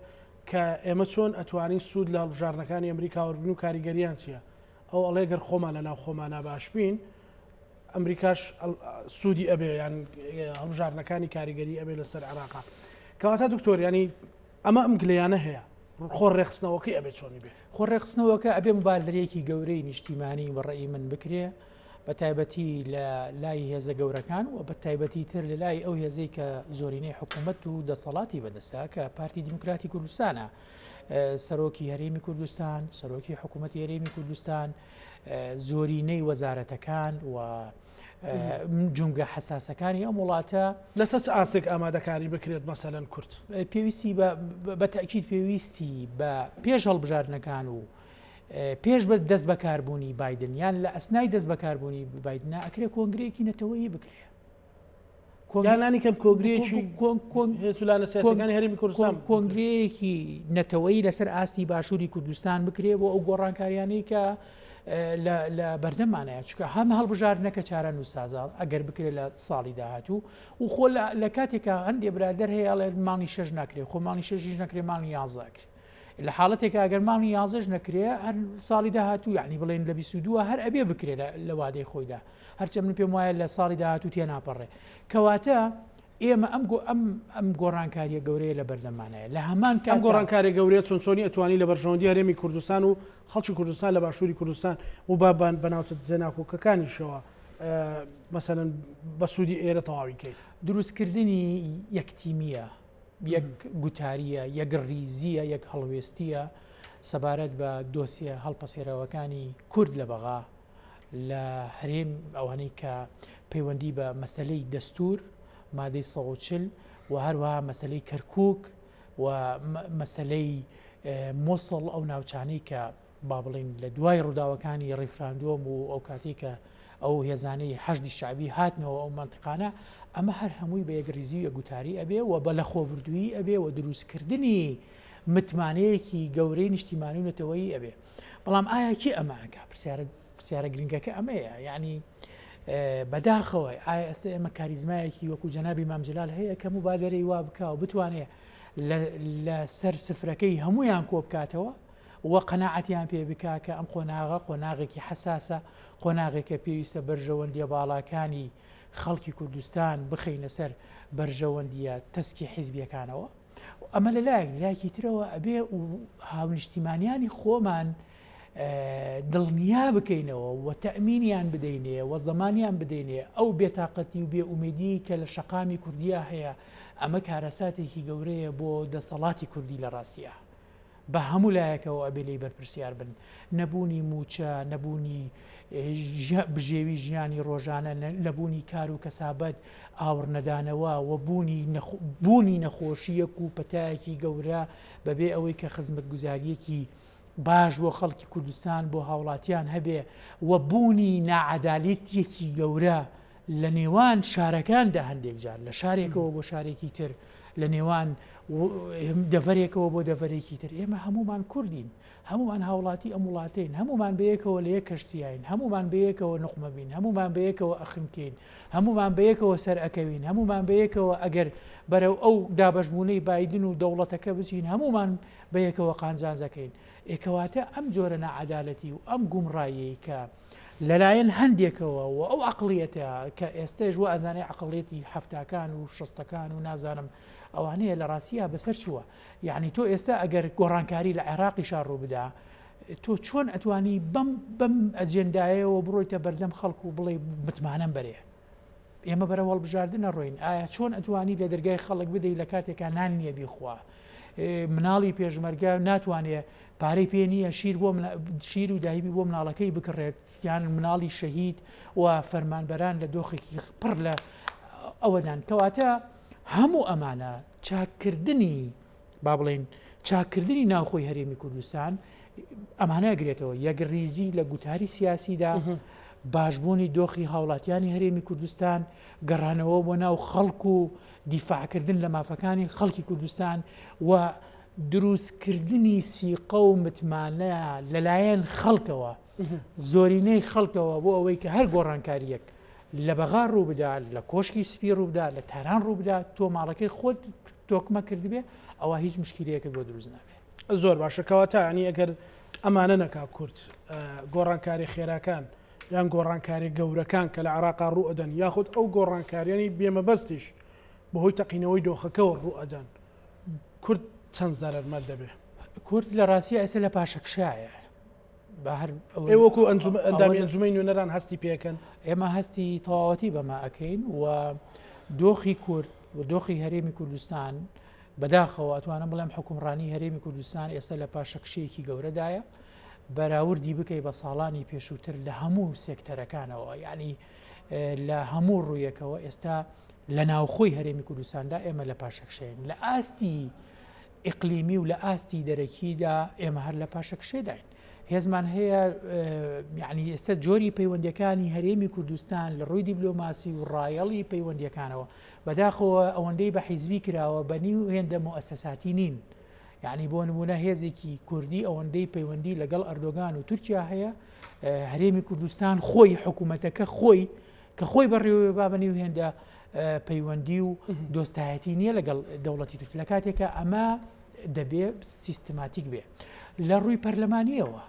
کە ئێمە چۆن ئەتوانین سوود لە هەڵبژاردنەکانی ئەمریکا وەربگرین و کاریگەریان چییە؟ ئەو ئەڵێ گەر خۆمان لە ناو خۆمانا باش بین ئەمریکاش سوودی ئەبێ یان هەڵبژاردنەکانی کاریگەری ئەبێ لەسەر عێراقا. کەواتە دکتۆر ینی ئەمە ئەم گلەیانە هەیە خۆ ڕێخستنەوەکەی ئەبێ چۆنی بێ؟ خۆ ڕێکخستنەوەکە ئەبێ مبادرەیەکی گەورەی نیشتیمانی بە ڕەئی من بکرێ بە تایبەتی لە لای هێزە گەورەکان و بە تایبەتی تر لە لای ئەو هێزەی کە زۆرینەی حکوومەت و دەسەڵاتی بەدەستە کە پارتی دیموکراتی کوردستانە سەرۆکی هەرێمی کوردستان سەرۆکی حکوومەتی هەرێمی کوردستان زۆرینەی وەزارەتەکان و جونگە حساسەکانی ئەم وڵاتە لەسەر چ ئاستێک ئامادەکاری بکرێت مەسەلەن کورد پێویستی بە تەئکید پێویستی بە پێش هەڵبژاردنەکان و پێش بە دەست بەکاربوونی بایدن یان لە ئەسنای دەست بەکاربوونی بایدنا ئەکرێ کۆنگرەیەکی نەتەوەیی بکرێ. یانانی کەم کۆنگرەیەکی هێزولانە سیاسەکانی هەرێمی کوردستان کۆنگرەیەکی نەتەوەیی لەسەر ئاستی باشووری کوردستان بکرێ بۆ ئەو گۆڕانکاریانەی کە لە بەردەمانەیە چکە هەم هەڵبژاردنەکە چارە نووسازە ئەگەر بکرێت لە ساڵی داهاتوو و خۆ لە کاتێکا هەندێ برادەر هەیە ئەڵێ مانگی شەش ناکرێ خۆ مانگی شەشیش نەکرێ مانگی یانزە ئەکرێ لە حاڵەتێکا ئەگەر مانگی یانزەش نەکرێ هەر ساڵی داهاتوو یعنی بڵێن لە 22 هەر ئەبێ بکرێ لە وادەی خۆیدا هەرچە من پێم وایە لە ساڵی داهاتوو تێناپەڕێ کەواتە ئێمە ئەم گۆ ئەم ئەم گۆڕانکاریە گەورەیە لە بەردەمانەیە لە هەمان کات گۆڕانکاری گەورەیە چۆن چۆنی ئەتوانی لە بەرژەوەندی هەرێمی کوردستان و خەڵکی کوردستان لە باشووری کوردستان و بە بە ناوچە جێناکۆکەکانیشەوە مەسەلەن بە سوودی ئێرە تەواوی کەیت. دروستکردنی یەک تیمییە، یەک گوتارییە، یەک ڕیزییە، یەک هەڵوێستییە سەبارەت بە دۆسیە هەڵپەسێراوەکانی کورد لە بەغا، لە هەرێم، ئەوانەی کە پەیوەندی بە مەسەلەی دەستوور، مادەی 140 و هەروەها مەسەلەی کەرکووک و مەسەلەی موسڵ، ئەو ناوچانەی کە با بڵێین لە دوای ڕووداوەکانی ڕیفراندۆم و ئەو کاتەی کە ئەو هێزانەی حەشدی شەعبی هاتنەوە ئەو مەنتیقانە، ئەمە هەر هەمووی بە یەکڕیزی و یەکگوتاری ئەبێ و بە لەخۆبردوویی ئەبێ و دروستکردنی متمانەیەکی گەورەی نیشتیمانی و نەتەوەیی ئەبێ. بەڵام ئایا کێ ئەمە ئەکا؟ پرسیارە پرسیارە گرنگەکە ئەمەیە. یعنی بەداخەوە ئایا ئێستا ئێمە کاریزمایەکی وەکو جەنابی مام جەلال هەیە کە موبادەرەی وا بکا و بتوانێ لە سەر سفرەکەی هەمویان کۆ بکاتەوە؟ و قەناعەتیان پێ بکا کە ئەم قۆناغە قۆناغێکی حەساسە، قۆناغێکە پێویستە بەرژەوەندییە باڵاکانی خەڵکی کوردستان بخەینە سەر بەرژەوەندییە تەسکی حیزبییەکانەوە. ئەمە لە لایەک، لە لایەکی ترەوە ئەبێ هاونیشتیمانیانی خۆمان دڵنیا بکەینەوە و تەئمینیان بدەینێ و زەمانیان بدەینێ ئەو بێتاقەتی و بێئومێدیی کە لە شەقامی کوردیا هەیە، ئەمە کارەساتێکی گەورەیە بۆ دەسەڵاتی کوردی لە ڕاستیا. بە هەموو لایەکەوە ئەبێ لێی بەرپرسیار بن. نەبوونی مووچە، نەبوونی بژێوی ژیانی ڕۆژانە، نەبوونی کار و کەسابەت، ئاوڕنەدانەوە و بوونی بوونی نەخۆشییەک و پەتایەکی گەورە بەبێ ئەوەی کە خزمەتگوزارییەکی باش بۆ خەڵکی کوردستان بۆ هاوڵاتیان هەبێ و بوونی ناعەدالەتیەکی گەورە لە نێوان شارەکاندا هەندێک جار لە شارێکەوە بۆ شارێکی تر لە نێوان دەڤەرێکەوە بۆ دەڤەرێکی تر ئێمە هەمومان کوردین هەمومان هاوڵاتی ئەم وڵاتین هەمومان بەیەکەوە لە یەک کەشتیین هەمومان بەیەکەوە نوقمە بین هەمومان بەیەکەوە ئەخنکین هەمومان بەیەکەوە سەر ئەکەوین هەمومان بەیەکەوە ئەگەر بەرەو ئەو دابەشبوونەی بایدن و دەوڵەتەکە بچین هەمومان بەیەکەوە قانجانجەکەین ئێکەواتە ئەم جۆرە ناعەدالەتی و ئەم گومڕاییەی کە لەلایەن هەندێکەوە و ئەو عەقڵیەتە کە ئێستەش وا ئەزانێ عەقڵیەتی حەفتاکان و شەستەکان و نازانم ئەوانەیە لە ڕاستیا بەسەر چووە یعنی تۆ ئێستا ئەگەر گۆڕانکاری لە عێراقیشا ڕوو بدا تۆ چۆن ئەتوانی بەم بەم ئەجێندایەوە بڕۆیتە بەردەم خەڵک و بڵێ متمانەم بەرێ ئێمە بەرەو هەڵبژاردن ئەڕۆین، ئایا چۆن ئەتوانی لە دەرگای خەڵک بدەی لە کاتێکا نان نییە بیخوا؟ مناڵی پێشمەرگە ناتوانێ پارەی پێ نییە شیر بۆ شیر و دایبی بۆ مناڵەکەی بکڕێت یان مناڵی شەهید و فەرمانبەران لە دۆخێکی پڕ لە ئەوەدان کەواتە هەموو ئەمانە چاککردنی با بڵێین چاککردنی ناوخۆی هەرێمی کوردستان ئەمانە ئەگرێتەوە، یەکڕیزی لە گوتاری سیاسیدا، باشبوونی دۆخی هاوڵاتیانی هەرێمی کوردستان، گەڕانەوە بۆ ناو خەڵک و دیفاعکردن لە مافەکانی خەڵکی کوردستان و دروستکردنی سیقە و متمانە لەلایەن خەڵکەوە، زۆرینەی خەڵکەوە بۆ ئەوەی کە هەر گۆڕانکارییەک لە بەغا ڕووبدا، لە کۆشکی سپی ڕووبدا، لە تاران ڕووبدا، تۆ ماڵەکەی خۆت تۆکمە کردبێ ئەوا هیچ مشکیلەیەکت بۆ دروست نابێ. زۆر باشە کەواتە ینی ئەگەر ئەمانە نەکا کورد گۆڕانکاری خێراکان یان گۆڕانکاری گەورەکان کە لە عراقا ڕوو ئەدەن یاخود ئەو گۆڕانکاریانی بێمەبەستیش بەهۆی تەقینەوەی دۆخەکەەوە ڕوو ئەدەن کورد چەند زەرەرمەند دەبێ؟ کورد لە ڕاستیە ئێستا لە پاشەکشایە ئێوە وەکو ئەندامی ئەنجومەی نوێنەران هەستی پێکەن؟ ئێمە هەستی تەواوەتی بەمە ئەکەین و دۆخی کورد و دۆخی هەرێمی کوردستان بەداخەوە ئەتوانم بڵێم حکومڕانی هەرێمی کوردستان ئێستا لە پاشەکشەیەکی گەورەدایە بەراوردی بکەی بە ساڵانی پێشووتر لە هەموو سێکتەرەکانەوە یعنی لە هەموو ڕوویەکەوە ئێستا لە ناوخۆی هەرێمی کوردستاندا ئێمە لە پاشەکشەین لە ئاستی ئیقلیمی و لە ئاستی دەرەکیدا ئێمە هەر لە پاشەکشێداین. هێزمان هەیە یعنی ئێستا جۆری پەیوەندیەکانی هەرێمی کوردستان لە ڕووی دیبلۆماسی و ڕایەڵی پەیوەندیەکانەوە بەداخەوە ئەوەندەی بە حیزبی کراوە بە نیو هێندە موئەسەساتی نین یعنی بۆ نمونە هێزێکی کوردی ئەوەندەی پەیوەندی لەگەڵ ئەردۆگان و تورکیا هەیە هەرێمی کوردستان خۆی حکوومەتەکە خۆی کە خۆی بەڕێوەی با بە نیو هێندە پەیوەندی و دۆستایەتی نییە لەگەڵ دەوڵەتی تورک لە کاتێکە ئەمە دەبێ سیستماتیک بێ لە ڕووی پەرلەمانیەوە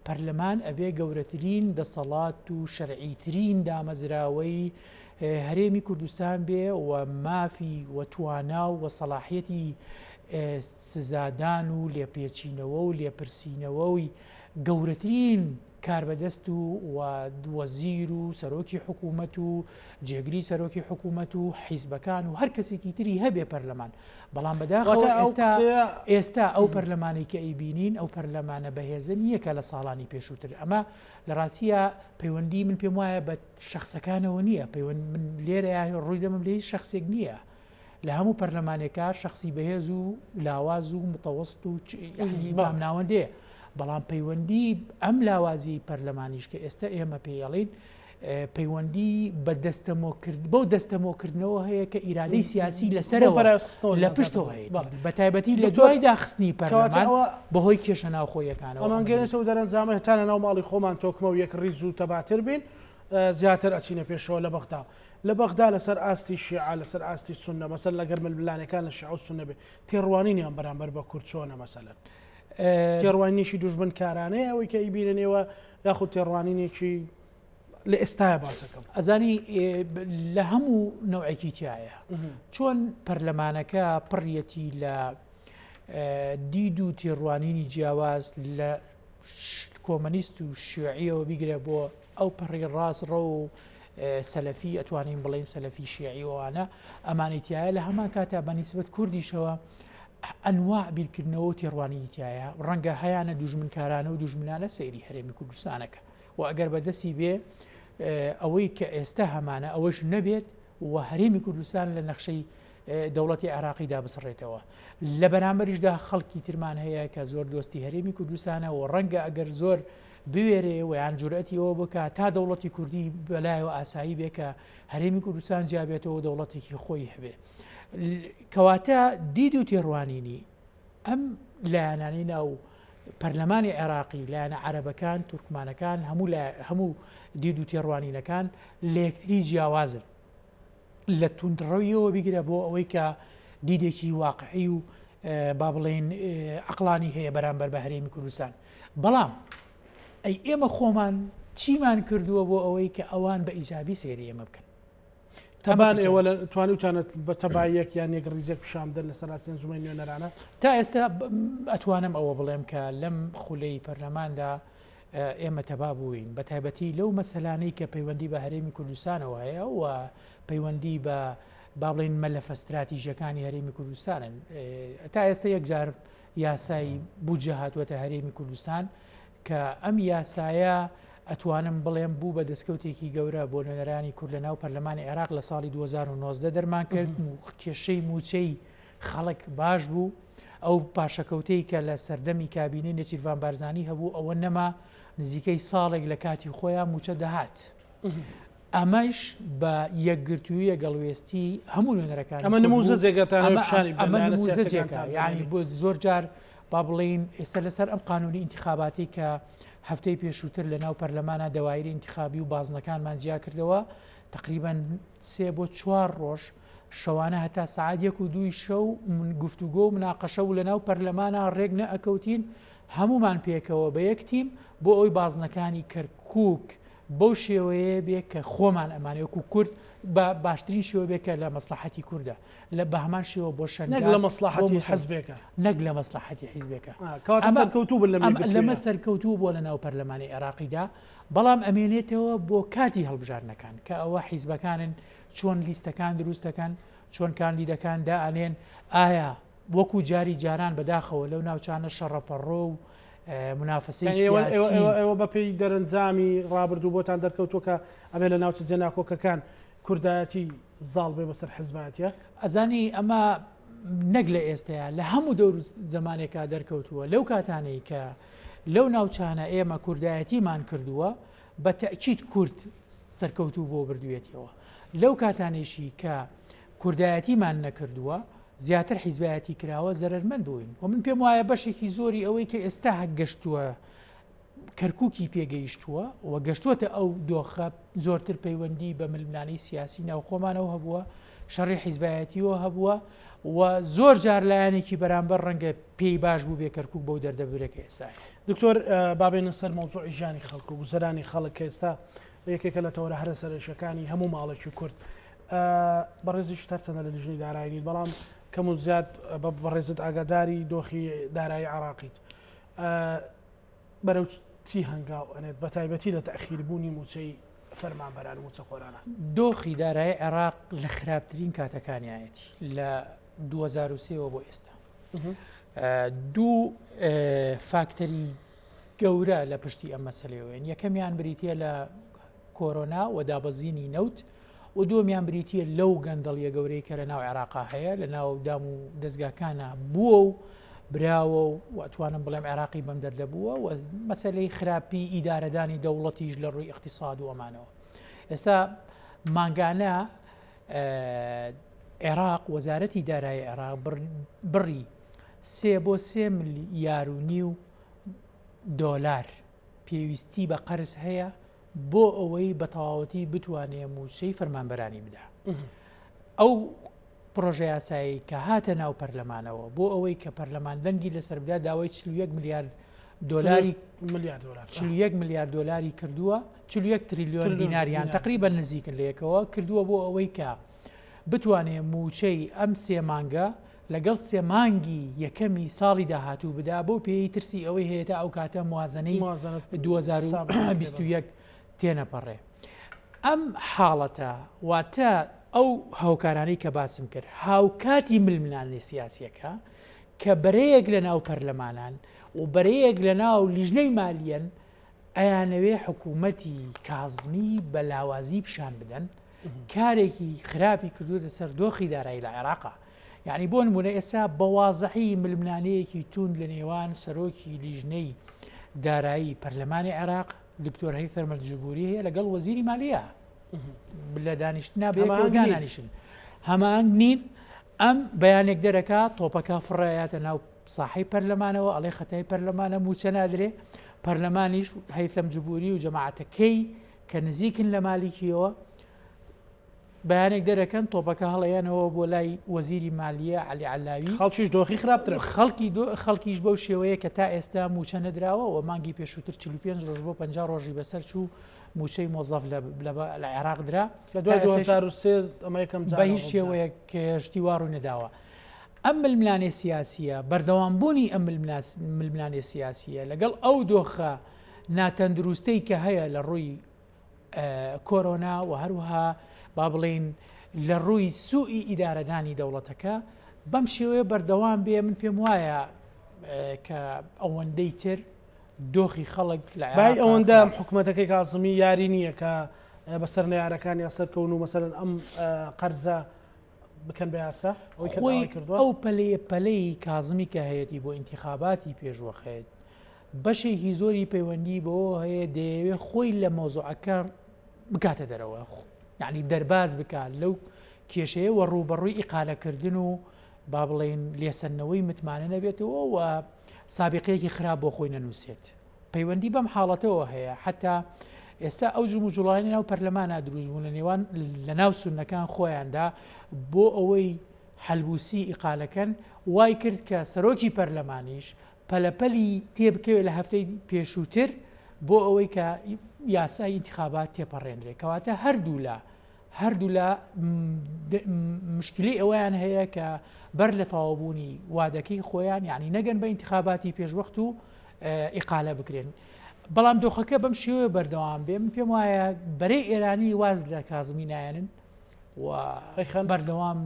پەرلەمان ئەبێ گەورەترین دەسەڵات و شەرعیترین دامەزراوەی هەرێمی کوردستان بێ و مافی و توانا و سەلاحیەتی سزادان و لێپێچینەوە و لێپرسینەوەی گەورەترین کاربەدەست و وەزیر و سەرۆکی حکوومەت و جێگری سەرۆکی حکوومەت و حیزبەکان و هەر کەسێکی تری هەبێ پەرلەمان بەڵام بەداخەوە ئێستا ئێستا ئەو پەرلەمانی کە ئەیبینین ئەو پەرلەمانە بەهێزە نییە کە لە ساڵانی پێشووتر ئەمە لە ڕاستیە پەیوەندی من پێم وایە بە شخصەکانەوە نییە پەیوەند من لێرە ڕووی دەمم لێ هیچ شخصێک نییە لە هەموو پەرلەمانێکا شەخسی بەهێز و لاواز و متەوەست و یعنی مامناوەندەیە بەڵام پەیوەندی ئەم لاوازی پەرلەمانیش کە ئێستا ئێمە پێیەڵین پەیوەندی بە دەستەمۆکرد بەو دەستەمۆکردنەوە هەیە کە ئیرادەی سیاسی لەسەرەوە لە پشتەوە هەیە بە تایبەتی لە دوای داخستنی پەرلەمان بەهۆی کێشە ناوخۆیەکانەوە ئەمانگەێنێتەوە دەرەنجامە هەتا لە ناو ماڵی خۆمان تۆکمە و یەک ڕیز و تەباتر بین زیاتر ئەچینە پێشەوە لە بەغدا لە بەغدا لەسەر ئاستی شیعە، لەسەر ئاستی سوننە، مەسەلەن ئەگەر ململانێکان لە شیعە و سوننە بێ، تێڕوانینیان بەرامبەر بە کورد چۆنە مەسەلەن؟ تێڕوانینێکی دوژمنکارانەیە ئەوەی کە ئەیبینن ئێوە یاخود تێڕوانینێکی لە ئێستایا باسەکەم؟ ئەزانی لە هەموو نەوعێکی تایە. چۆن پەرلەمانەکە پڕیەتی لە دید و تێڕوانینی جیاواز لە کۆمەنیست و شیوعیەوە بیگرە بۆ ئەو پەڕی ڕاست ڕەو و سەلەفی ئەتوانین بڵێین سەلەفی شیعی ئەوانە ئەمانی تایە لە هەمان کاتا بە نیسبەت کوردیشەوە. ئەنواع بیرکردنەوە و تێڕوانینی تایە، ڕەنگە هەیانە دوژمنکارانە و دوژمنانە سەیری هەرێمی کوردستانەکە و ئەگەر بەدەستی بێ ئەوەی کە ئێستا هەمانە ئەوەش نەبێت و هەرێمی کوردستان لە نەخشەی دەوڵەتی عێراقیدا بسڕێتەوە. لە بەرامبەریشدا خەڵکی ترمان هەیە کە زۆر دۆستی هەرێمی کوردستانە و ڕەنگە ئەگەر زۆر بوێرێ و یان جورئەتی ئەوە بکا تا دەوڵەتی کوردی بەلایەوە ئاسایی بێ کە هەرێمی کوردستان جیابێتەوە و دەوڵەتێکی خۆی هەبێ. کەواتە دید و تێڕوانینی ئەم لایەنانەی ناو پەرلەمانی عێراقی، لایەنە عەرەبەکان، تورکمانەکان، هەموو هەموو دید و تێڕوانینەکان لە یەکتری جیاوازن. لە توندڕەویەوە بیگرە بۆ ئەوەی کە دیدێکی واقعی و با بڵێین عەقڵانی هەیە بەرامبەر بە هەرێمی کوردستان. بەڵام ئەی ئێمە خۆمان چیمان کردووە بۆ ئەوەی کە ئەوان بە ئیجابی سەیری ئێمە بکەن؟ تەبان ئێوە لە توانیوتانە بە تەباییەک یان یەکڕیزێک پیشان بدەن لەسەر ئاستی ئەنجومەنی نوێنەرانە؟ تا ئێستا ئەتوانم ئەوە بڵێم کە لەم خولەی پەرلەماندا ئێمە تەبا بووین بە تایبەتی لەو مەسەلانەی کە پەیوەندی بە هەرێمی کوردستانەوە هەیە و پەیوەندی بە با بڵێین مەلەفە ستراتیژیەکانی هەرێمی کوردستانن تا ئێستا یەکجار یاسای بودجە هاتووەتە هەرێمی کوردستان کە ئەم یاسایە ئەتوانم بڵێم بوو بە دەستکەوتێکی گەورە بۆ نوێنەرانی کورد لە ناو پەرلەمانی عێراق لە ساڵی 2019 دەرمان کرد کێشەی مووچەی خەڵک باش بوو ئەو پاشەکەوتەی کە لە سەردەمی کابینەی نێچیرڤان بارزانی هەبوو ئەوە نەما نزیکەی ساڵێک لە کاتی خۆیان مووچە دەهات. ئەمەش بە یەکگرتوویە گەڵوێستی هەموو نوێنەرەکان ئەمە نموزەجێکەتان ئەمە نموزەجێکە یعنی بۆ زۆر جار با بڵێین ئێستا لەسەر ئەم قانونی ئینتخاباتی کە هەفتەی پێشووتر لە ناو پەرلەمانە دەوایری ئینتخابی و بازنەکانمان جیا کردەوە تقریبا سێ بۆ چوار ڕۆژ شەوانە هەتا سەعات یەک و دووی شەو گفتوگۆ و مناقەشە بوو لەناو پەرلەمانا ڕێک نەئەکەوتین هەموومان پێکەوە بە یەک تیم بۆ ئەوی بازنەکانی کەرکووک بەو شێوەیە بێ کە خۆمان ئەمانەوێ وەکو کورد بە باشترین شێوە بێ کە لە مەسلحەتی کوردە لە بە هەمان شێوە بۆ شەنگال نەک لە مەسلحەتی حزبێکە نەک لە مەسلحەتی حیزبێکە کەواتە سەرکەوتوو بن لەمە سەرکەوتوو بۆ لە ناو پەرلەمانی عێراقیدا بەڵام ئەمێنێتەوە بۆ کاتی هەڵبژاردنەکان کە ئەوە حیزبەکانن چۆن لیستەکان دروست دەکەن، چۆن کاندیدەکان دائەنێن، ئایا وەکو جاری جاران بەداخەوە لەو ناوچانە شەڕەپەڕۆ و مونافەسەی سیاسی. ئێوە بەپێی دەرەنجامی ڕابردوو بۆتان دەرکەوتووە کە ئەبێ لە ناوچە جێناکۆکەکان کوردایەتی زاڵ بێ بەسەر حزبایەتیە؟ ئەزانی ئەمە نەک لە ئێستەیا لە هەموو دەور و زەمانێکا دەرکەوتووە لەو کاتانەی کە لەو ناوچانە ئێمە کوردایەتیمان کردووە بە تەئکید کورد سەرکەوتوو بۆ بردوویەتیەوە. لەو کاتانەیشی کە کوردایەتیمان نەکردووە، زیاتر حیزبایەتی کراوە، زەرەرمەند بووین. و من پێم وایە بەشێکی زۆری ئەوەی کە ئێستا گەشتووە، کەرکووکی پێگەیشتووە و گەشتووەتە ئەو دۆخە، زۆرتر پەیوەندی بە ململانێی سیاسی ناوخۆمانەوە هەبووە، شەڕی حیزبایەتیەوە هەبووە و زۆر جار لایەنێکی بەرامبەر ڕەنگە پێی باش بووبێ کەرکووک بەو دەردە ببرێ کە ئێستا هەیە. دکتۆر با بێینە سەر مەوزوعی ژیانی خەڵک و گوزەرانی خەڵک کە ئێستا یەکێکە لە تەوەرە هەرە سەرەکیەکانی هەموو ماڵێکی کورد. بەڕێزیشت هەرچەندە لە لیژنەی دارایی نیت بەڵام کەم و زیاد بە بەڕێزت ئاگاداری دۆخی دارایی عێراقیت. بەرەو چی هەنگاو ئەنێت بە تایبەتی لە تەئخیربوونی مووچەی فەرمانبەران و مووچەخۆرانە؟ دۆخی دارایی عێراق لە خراپترین کاتەکانیایەتی لە 2003 وە بۆ ئێستا. دوو فاکتەری گەورە لە پشتی ئەم مەسەلەیەوەن یەکەمیان بریتە لە کۆرۆنا و دابەزینی نەوت و دووەمیان بریتە لەو گەندەڵیە گەورەی کە لە ناو عێراقا هەیە لە ناو دام و دەستگاکانە بووە و براوە و ئەتوانم بڵێم عێراقی بەم دەردە بووە و مەسلەی خراپی ئیدارەدانی دەوڵەتیش لە ڕووی اقتصاد و ئەمانەوە ئێستا مانگانە عێراق وەزارەتی دارایی عێراق بڕی سێ بۆ سێ ملیار و نیو دۆلار پێویستی بە قەرز هەیە بۆ ئەوەی بە تەواوەتی بتوانێ مووچەی فەرمانبەرانی بدا. ئەو پرۆژە یاسایی کە هاتە ناو پەرلەمانەوە بۆ ئەوەی کە پەرلەمان دەنگی لەسەر بدا داوای 41 ملیارد دۆلاری 41 ملیارد دۆلاری کردووە 41 تریلیۆن دیناریان تقریبا نزیکن لە یەکەوە کردووە بۆ ئەوەی کە بتوانێ مووچەی ئەم سێ مانگە لەگەڵ سێ مانگی یەکەمی ساڵی داهاتوو بدا بەو پێیەی ترسی ئەوەی هەیە تا ئەو کاتە موازنەی 2021 تێنەپەڕێ. ئەم حاڵەتە واتە ئەو هاوکارانەی کە باسم کرد هاوکاتی ململانێ سیاسیەکە. کە بەرەیەک لە ناو پەرلەمانان و بەرەیەک لە ناو لیژنەی مالیەن ئەیانەوێ حکوومەتی کازمی بە لاوازی پیشان بدەن کارێکی خراپی کردووەتە سەر دۆخی دارایی لە عێراقا. یعنی بۆ نمونە ئێستا بە وازحی ململانەیەکی توند لە نێوان سەرۆکی لیژنەی دارایی پەرلەمانی عێراق دکتۆر هەیثەم الجبوری هەیە لەگەڵ وەزیری مالیە لە دانیشتنا بەیەکەوە دانانیشن هەمان نین ئەم بەیانێک دەرەکا تۆپەکە فڕایاتە ناو ساحەی پەرلەمانەوە ئەڵێ خەتای پەرلەمانە موچە نادرێ پەرلەمانیش هەیثەم جبوری و جەماعەتەکەی کە نزیکن لە مالیکیەوە بەیانێک دەرەکەن تۆپەکە هەڵەیەنەوە بۆ لای وەزیری مالیە عەلی عەلاوی. خەڵکیش دۆخی خراپترە. خەڵکی خەڵکیش بەو شێوەیە کە تا ئێستا مووچە نەدراوە و مانگی پێشووتر 45 ڕۆژ بۆ 50 ڕۆژی بەسەر چوو مووچەی مۆزەف لە عێراق درا. لە دوای 2003 ئەمە یەکەم جارە بە هیچ شێوەیەک شتی وا ڕووی نەداوە. ئەم ململانێ سیاسییە، بەردەوامبوونی ئەم ململانێ سیاسییە لەگەڵ ئەو دۆخە ناتەندروستەی کە هەیە لە ڕووی کۆرۆنا و هەروەها با بڵێین لە ڕووی سوئی ئیدارەدانی دەوڵەتەکە بەم شێوەیە بەردەوام بێ من پێم وایە کە ئەوەندەی تر دۆخی خەڵک لە بای ئەوەندە حکوومەتەکەی کازمی یاری نییە کە بەسەر نەیارەکان یا سەرکەون و مەسەرن ئەم قەرزە بکەن بە یاسا خۆی ئەو پەلەیە پەلەی کازمی کە هەیەی بۆ ئینتخاباتی پێشوەخێت بەشێکی زۆری پەیوەندی بەوە هەیە دەیەوێ خۆی لە مەوزوعەکە بکاتە دەرەوە یعنی دەرباز بکات لەو کێشەیە وە ڕووبەڕووی ئیقالەکردن و با بڵێین لێسەندنەوەی متمانە نەبێتەوە و سابقەیەکی خراپ بۆ خۆی نەنووسێت پەیوەندی بەم حاڵەتەوە هەیە حتا ئێستا ئەو جموجوڵانی ناو پەرلەمانە دروست بوون لە نێوان لە ناو سونەکان خۆیاندا بۆ ئەوەی حەلبوسی ئیقالەکەن وای کرد کە سەرۆکی پەرلەمانیش پەلەپەلی تێبکەوێت لە هەفتەی پێشووتر بۆ ئەوەی کە یاسای ئینتخابات تێپەڕێنرێت کەواتە هەردوولا هەردوولا مشکلی ئەوەیان هەیە کە بەر لە تەواوبوونی وادەکەی خۆیان یعنی نەگەن بە ئینتخاباتی پێشوەخت و ئیقالە بکرێن. بەڵام دۆخەکە بەم شێوەیە بەردەوام بێ من پێم وایە بەرەی ئێرانی واز لە کازمی نایەنن و بەردەوام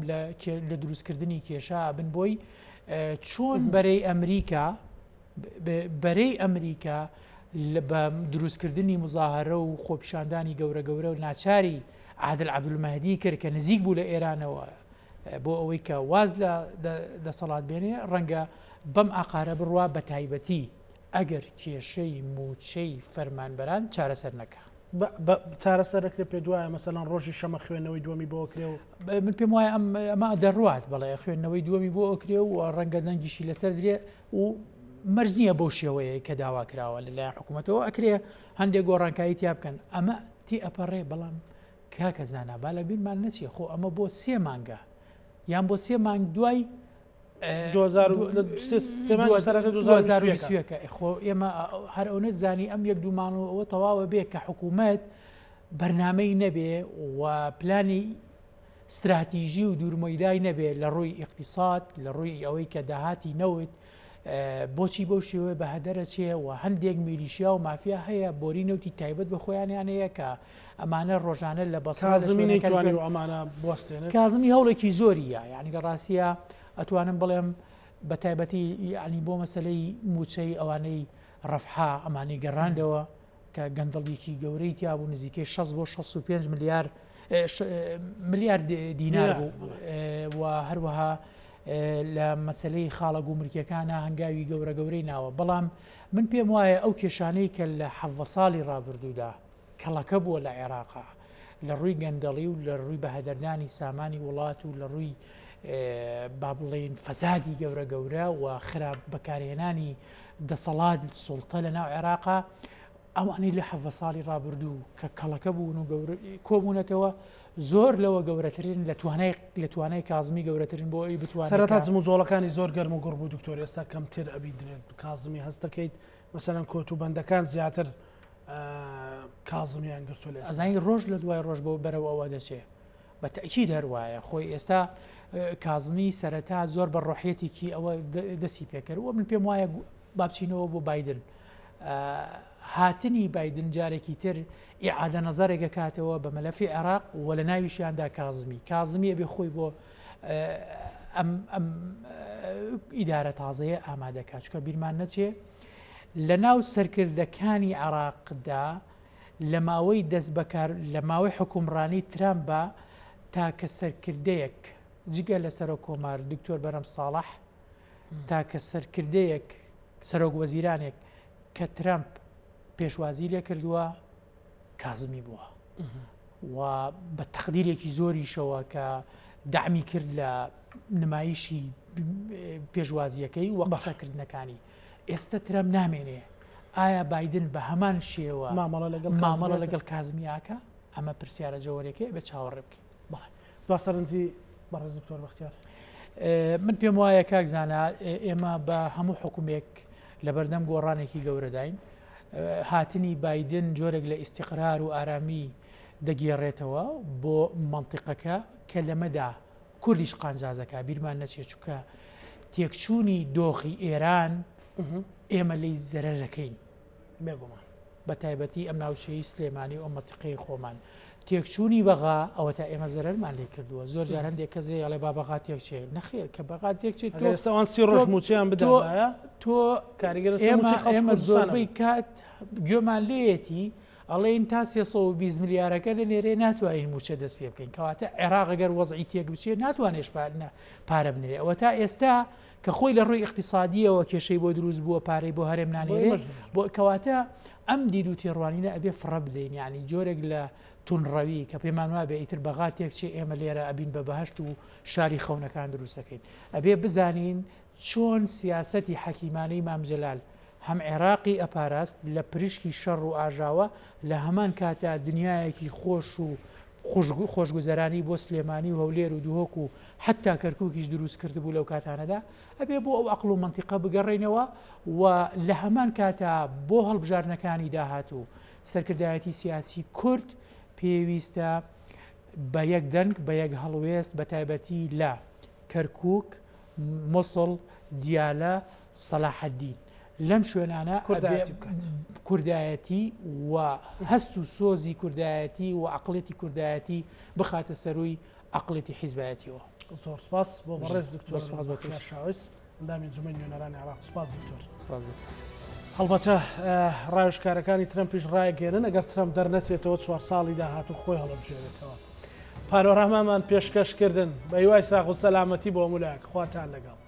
لە دروستکردنی کێشە بن بۆی چۆن بەرەی ئەمریکا بەرەی ئەمریکا بە دروستکردنی مزاهرە و خۆپیشاندانی گەورە گەورە و ناچاری عادل عەبدولمەهدی کرد کە نزیک بوو لە ئێرانەوە بۆ ئەوەی کە واز لە دەسەڵات بێنێ ڕەنگە بەم ئاقارە بڕوا بە تایبەتی ئەگەر کێشەی مووچەی فەرمانبەران چارەسەر نەکا. چارەسەر دەکرێت پێت وایە مەسەلەن ڕۆژی شەمە خوێندنەوەی دووەمی بۆ ئەکرێ و. من پێم وایە ئەم ئەمە دەڕوات بەڵێ خوێندنەوەی دووەمی بۆ ئەکرێ و ڕەنگە دەنگیشی لەسەر درێ و مەرج نییە بەو شێوەیە کە داوا کراوە لەلایەن حکوومەتەوە ئەکرێ هەندێک گۆڕانکاری تیا بکەن ئەمە تێ ئەپەڕێ بەڵام کاکە زانا با لە بیرمان نەچێ خۆ ئەمە بۆ سێ مانگە یان بۆ سێ مانگ دوای خۆ ئێمە هەر ئەو نەزانی ئەم یەک دوومان و ئەوە تەواوە بێ کە حکوومەت بەرنمەی نەبێ و پلانی استراتیژی و دوورمەدای نەبێ لە ڕووی ئیقتیساد لە ڕووی ئەوەی کە داهاتی نەوت بۆچی بەو شێوەیە بە هەدەرە چێ و هەندێک میلیشیا و مافیا هەیە بۆری نەوتی تایبەت بە خۆیانیان هەیە کە ئەمانە ڕۆژانە لە بەسرا لە کازمی نەیتوانی و ئەمانە بوەستێنێت؟ کازمی هەوڵێکی زۆری یا یعنی لە ڕاستیە ئەتوانم بڵێم بە تایبەتی یعنی بۆ مەسەلەی موچەی ئەوانەی ڕەفحا ئەمانەی گەڕاندەوە کە گەندەڵیکی گەورەی تیا بوو نزیکەی 60 بۆ 65 ملیار ملیار دینار بوو و هەروەها لە مەسلەی خاڵە گومرکیەکانە هەنگاوی گەورە گەورەی ناوە بەڵام من پێم وایە ئەو کێشانەی کە لە حەڤە ساڵی ڕابردوودا کەڵەکە بووە لە عێراقا لە ڕووی گەندەڵی و لە ڕووی بەهەدەردانی سامانی وڵات و لە ڕووی با بڵێین فەسادی گەورە گەورە و خراپ بەکارهێنانی دەسەڵات سوڵتە لە ناو عێراقا ئەوانەی لە حەڤە ساڵی ڕابردوو کە کەڵەکە بوون و گەورە کۆبوونەتەوە زۆر لەوە گەورەترین لە توانای لە توانای کازمی گەورەترین بۆ ئەوی بتوانێت سەرەتا جموجۆڵەکانی زۆر گەرم و گوڕ بوو دکتۆر ئێستا کەمتر ئەبیندرێت کازمی هەست دەکەیت مەسەلەن کۆت و بەندەکان زیاتر کازمیان گرتووە لە ئێستا. ئەزانی ڕۆژ لە دوای ڕۆژ بۆ بەرەو ئەوە دەچێ بە تەئکید هەر وایە خۆی ئێستا کازمی سەرەتا زۆر بە ڕۆحیەتێکی ئەوە دەستی پێکرد و من پێم وایە با بچینەوە بۆ بایدن هاتنی بایدن جارێکی تر ئیعادە نەزەرێک ئەکاتەوە بە مەلەفی عێراق و لە ناویشیاندا کازمی کازمی ئەبێ خۆی بۆ ئەم ئەم ئیدارە تازەیە ئامادەکات چکە بیرمان نەچێ لە ناو سەرکردەکانی عراقدا لە ماوەی دەست بەکار لە ماوەی حکومڕانی ترامپا تاکە سەرکردەیەک جگە لە سەرۆک کۆمار دکتۆر بەرەم ساڵح تاکە سەرکردەیەک سەرۆک وەزیرانێک کە ترامپ پێشوازی لێ کردووە کازمی بووە و بە تەقدیرێکی زۆریشەوە کە دەعمی کرد لە نمایشی پێشوازیەکەی و قسەکردنەکانی ئێستا ترەم نامێنێ ئایا بادن بە هەمان شێوە مامەڵە لەگەڵ کازمیاکە ئەمە پرسیارە جەوەرەکەی بە چاوەڕێ بکەین دوا سەرنجی بەڕێز دکتۆر بەختیار. من پێم وایە کاک زانا ئێمە بە هەموو حکومێک لەبەردەم گۆڕانێکی گەورەداین هاتنی بادن جۆرێک لە ئیسیقرار و ئارامی دەگێڕێتەوە بۆ منطقەکە کە لەمەدا کوردیش قانجازەکە بیرمان نەچێت چکە تێکچوونی دۆخی ئێران ئێمە لی زەرەرەکەین بێگومان. بە تایبەتی ئەم ناوچەی سلێمانی و ئەم مەنتیقەی خۆمان. تێکچوونی بەغا ئەوەتا ئێمە زەرەرمان لێ کردووە. زۆر جار هەندێک کەس هەیە ئەڵێ با بەغا تێکچێ. نەخێر کە بەغا تێکچێت تۆ ئەگەر ئێستا ئەوان سی ڕۆژ مووچەیان بدابایە تۆ کاریگەر لەسەر ئێمە مووچەی خەڵکی ئێمە کوردستانە زۆربەی بوو. کات گوێمان لێیەتی ئەڵێین تا 320 ملیارەکە نەنێرێ ناتوانین مووچە دەست پێ بکەین. کەواتە عێراق ئەگەر وەزعی تێک بچێ ناتوانێش پارە بنرێ. ئەوەتا ئێستا کە خۆی لە ڕووی ئیقتیسادییەوە کێشەی بۆ دروست بووە پارەی بۆ هەرێم نانێرێ بۆ کەواتە ئەم دید و تێڕوانینە ئەبێ فڕە بدەین یعنی جۆرێک لە تونڕەوی کە پێمان وابێ ئیتر بەغا تێکچێ ئێمە لێرە ئەبین بە بەهشت و شاری خەونەکان دروست دەکەین ئەبێ بزانین چۆن سیاسەتی حەکیمانەی مام جەلال هەم عێراقی ئەپاراست لە پرشکی شەڕ و ئاژاوە، لە هەمان کاتا دنیایەکی خۆش و خۆشگوزەرانی بۆ سلێمانی و هەولێر و دهۆک و حەتتا کەرکوکیش دروست کردبوو لەو کاتانەدا، ئەبێ بۆ ئەو عەقڵ و مەنتیقە بگەڕێینەوە و لە هەمان کاتا بۆ هەڵبژاردنەکانی داهاتوو سەرکردایەتی سیاسی کورد پێویستە بە یەک دەنگ بە یەک هەڵوێست بە تایبەتی لە کەرکوک، موسڵ، دیالە، سەلاحەدین لەم شوێنانە کوردایەتی و هەست و سۆزی کوردایەتی و عقلێتی کوردایەتی بخاتە سەروی عقلێتی حیزبایەتیەوە. زۆر سپاس بۆ بەڕێز دکتۆر شاویس ئەندامی ئەنجومەنی نوێنەرانی عێراق سپاس دکتۆر. هەڵبەتە ڕاوێژکارەکانی ترەمپیش ڕایگەیەنن ئەگەر ترەمپ دەرنەچێتەوە چوار ساڵی داهاتوو خۆی هەڵبژێرێتەوە. پانۆرامامان پێشکەشکردن بە هیوای ساغ و سەلامەتی بۆ هەموو لایەک خواتان لەگەڵ.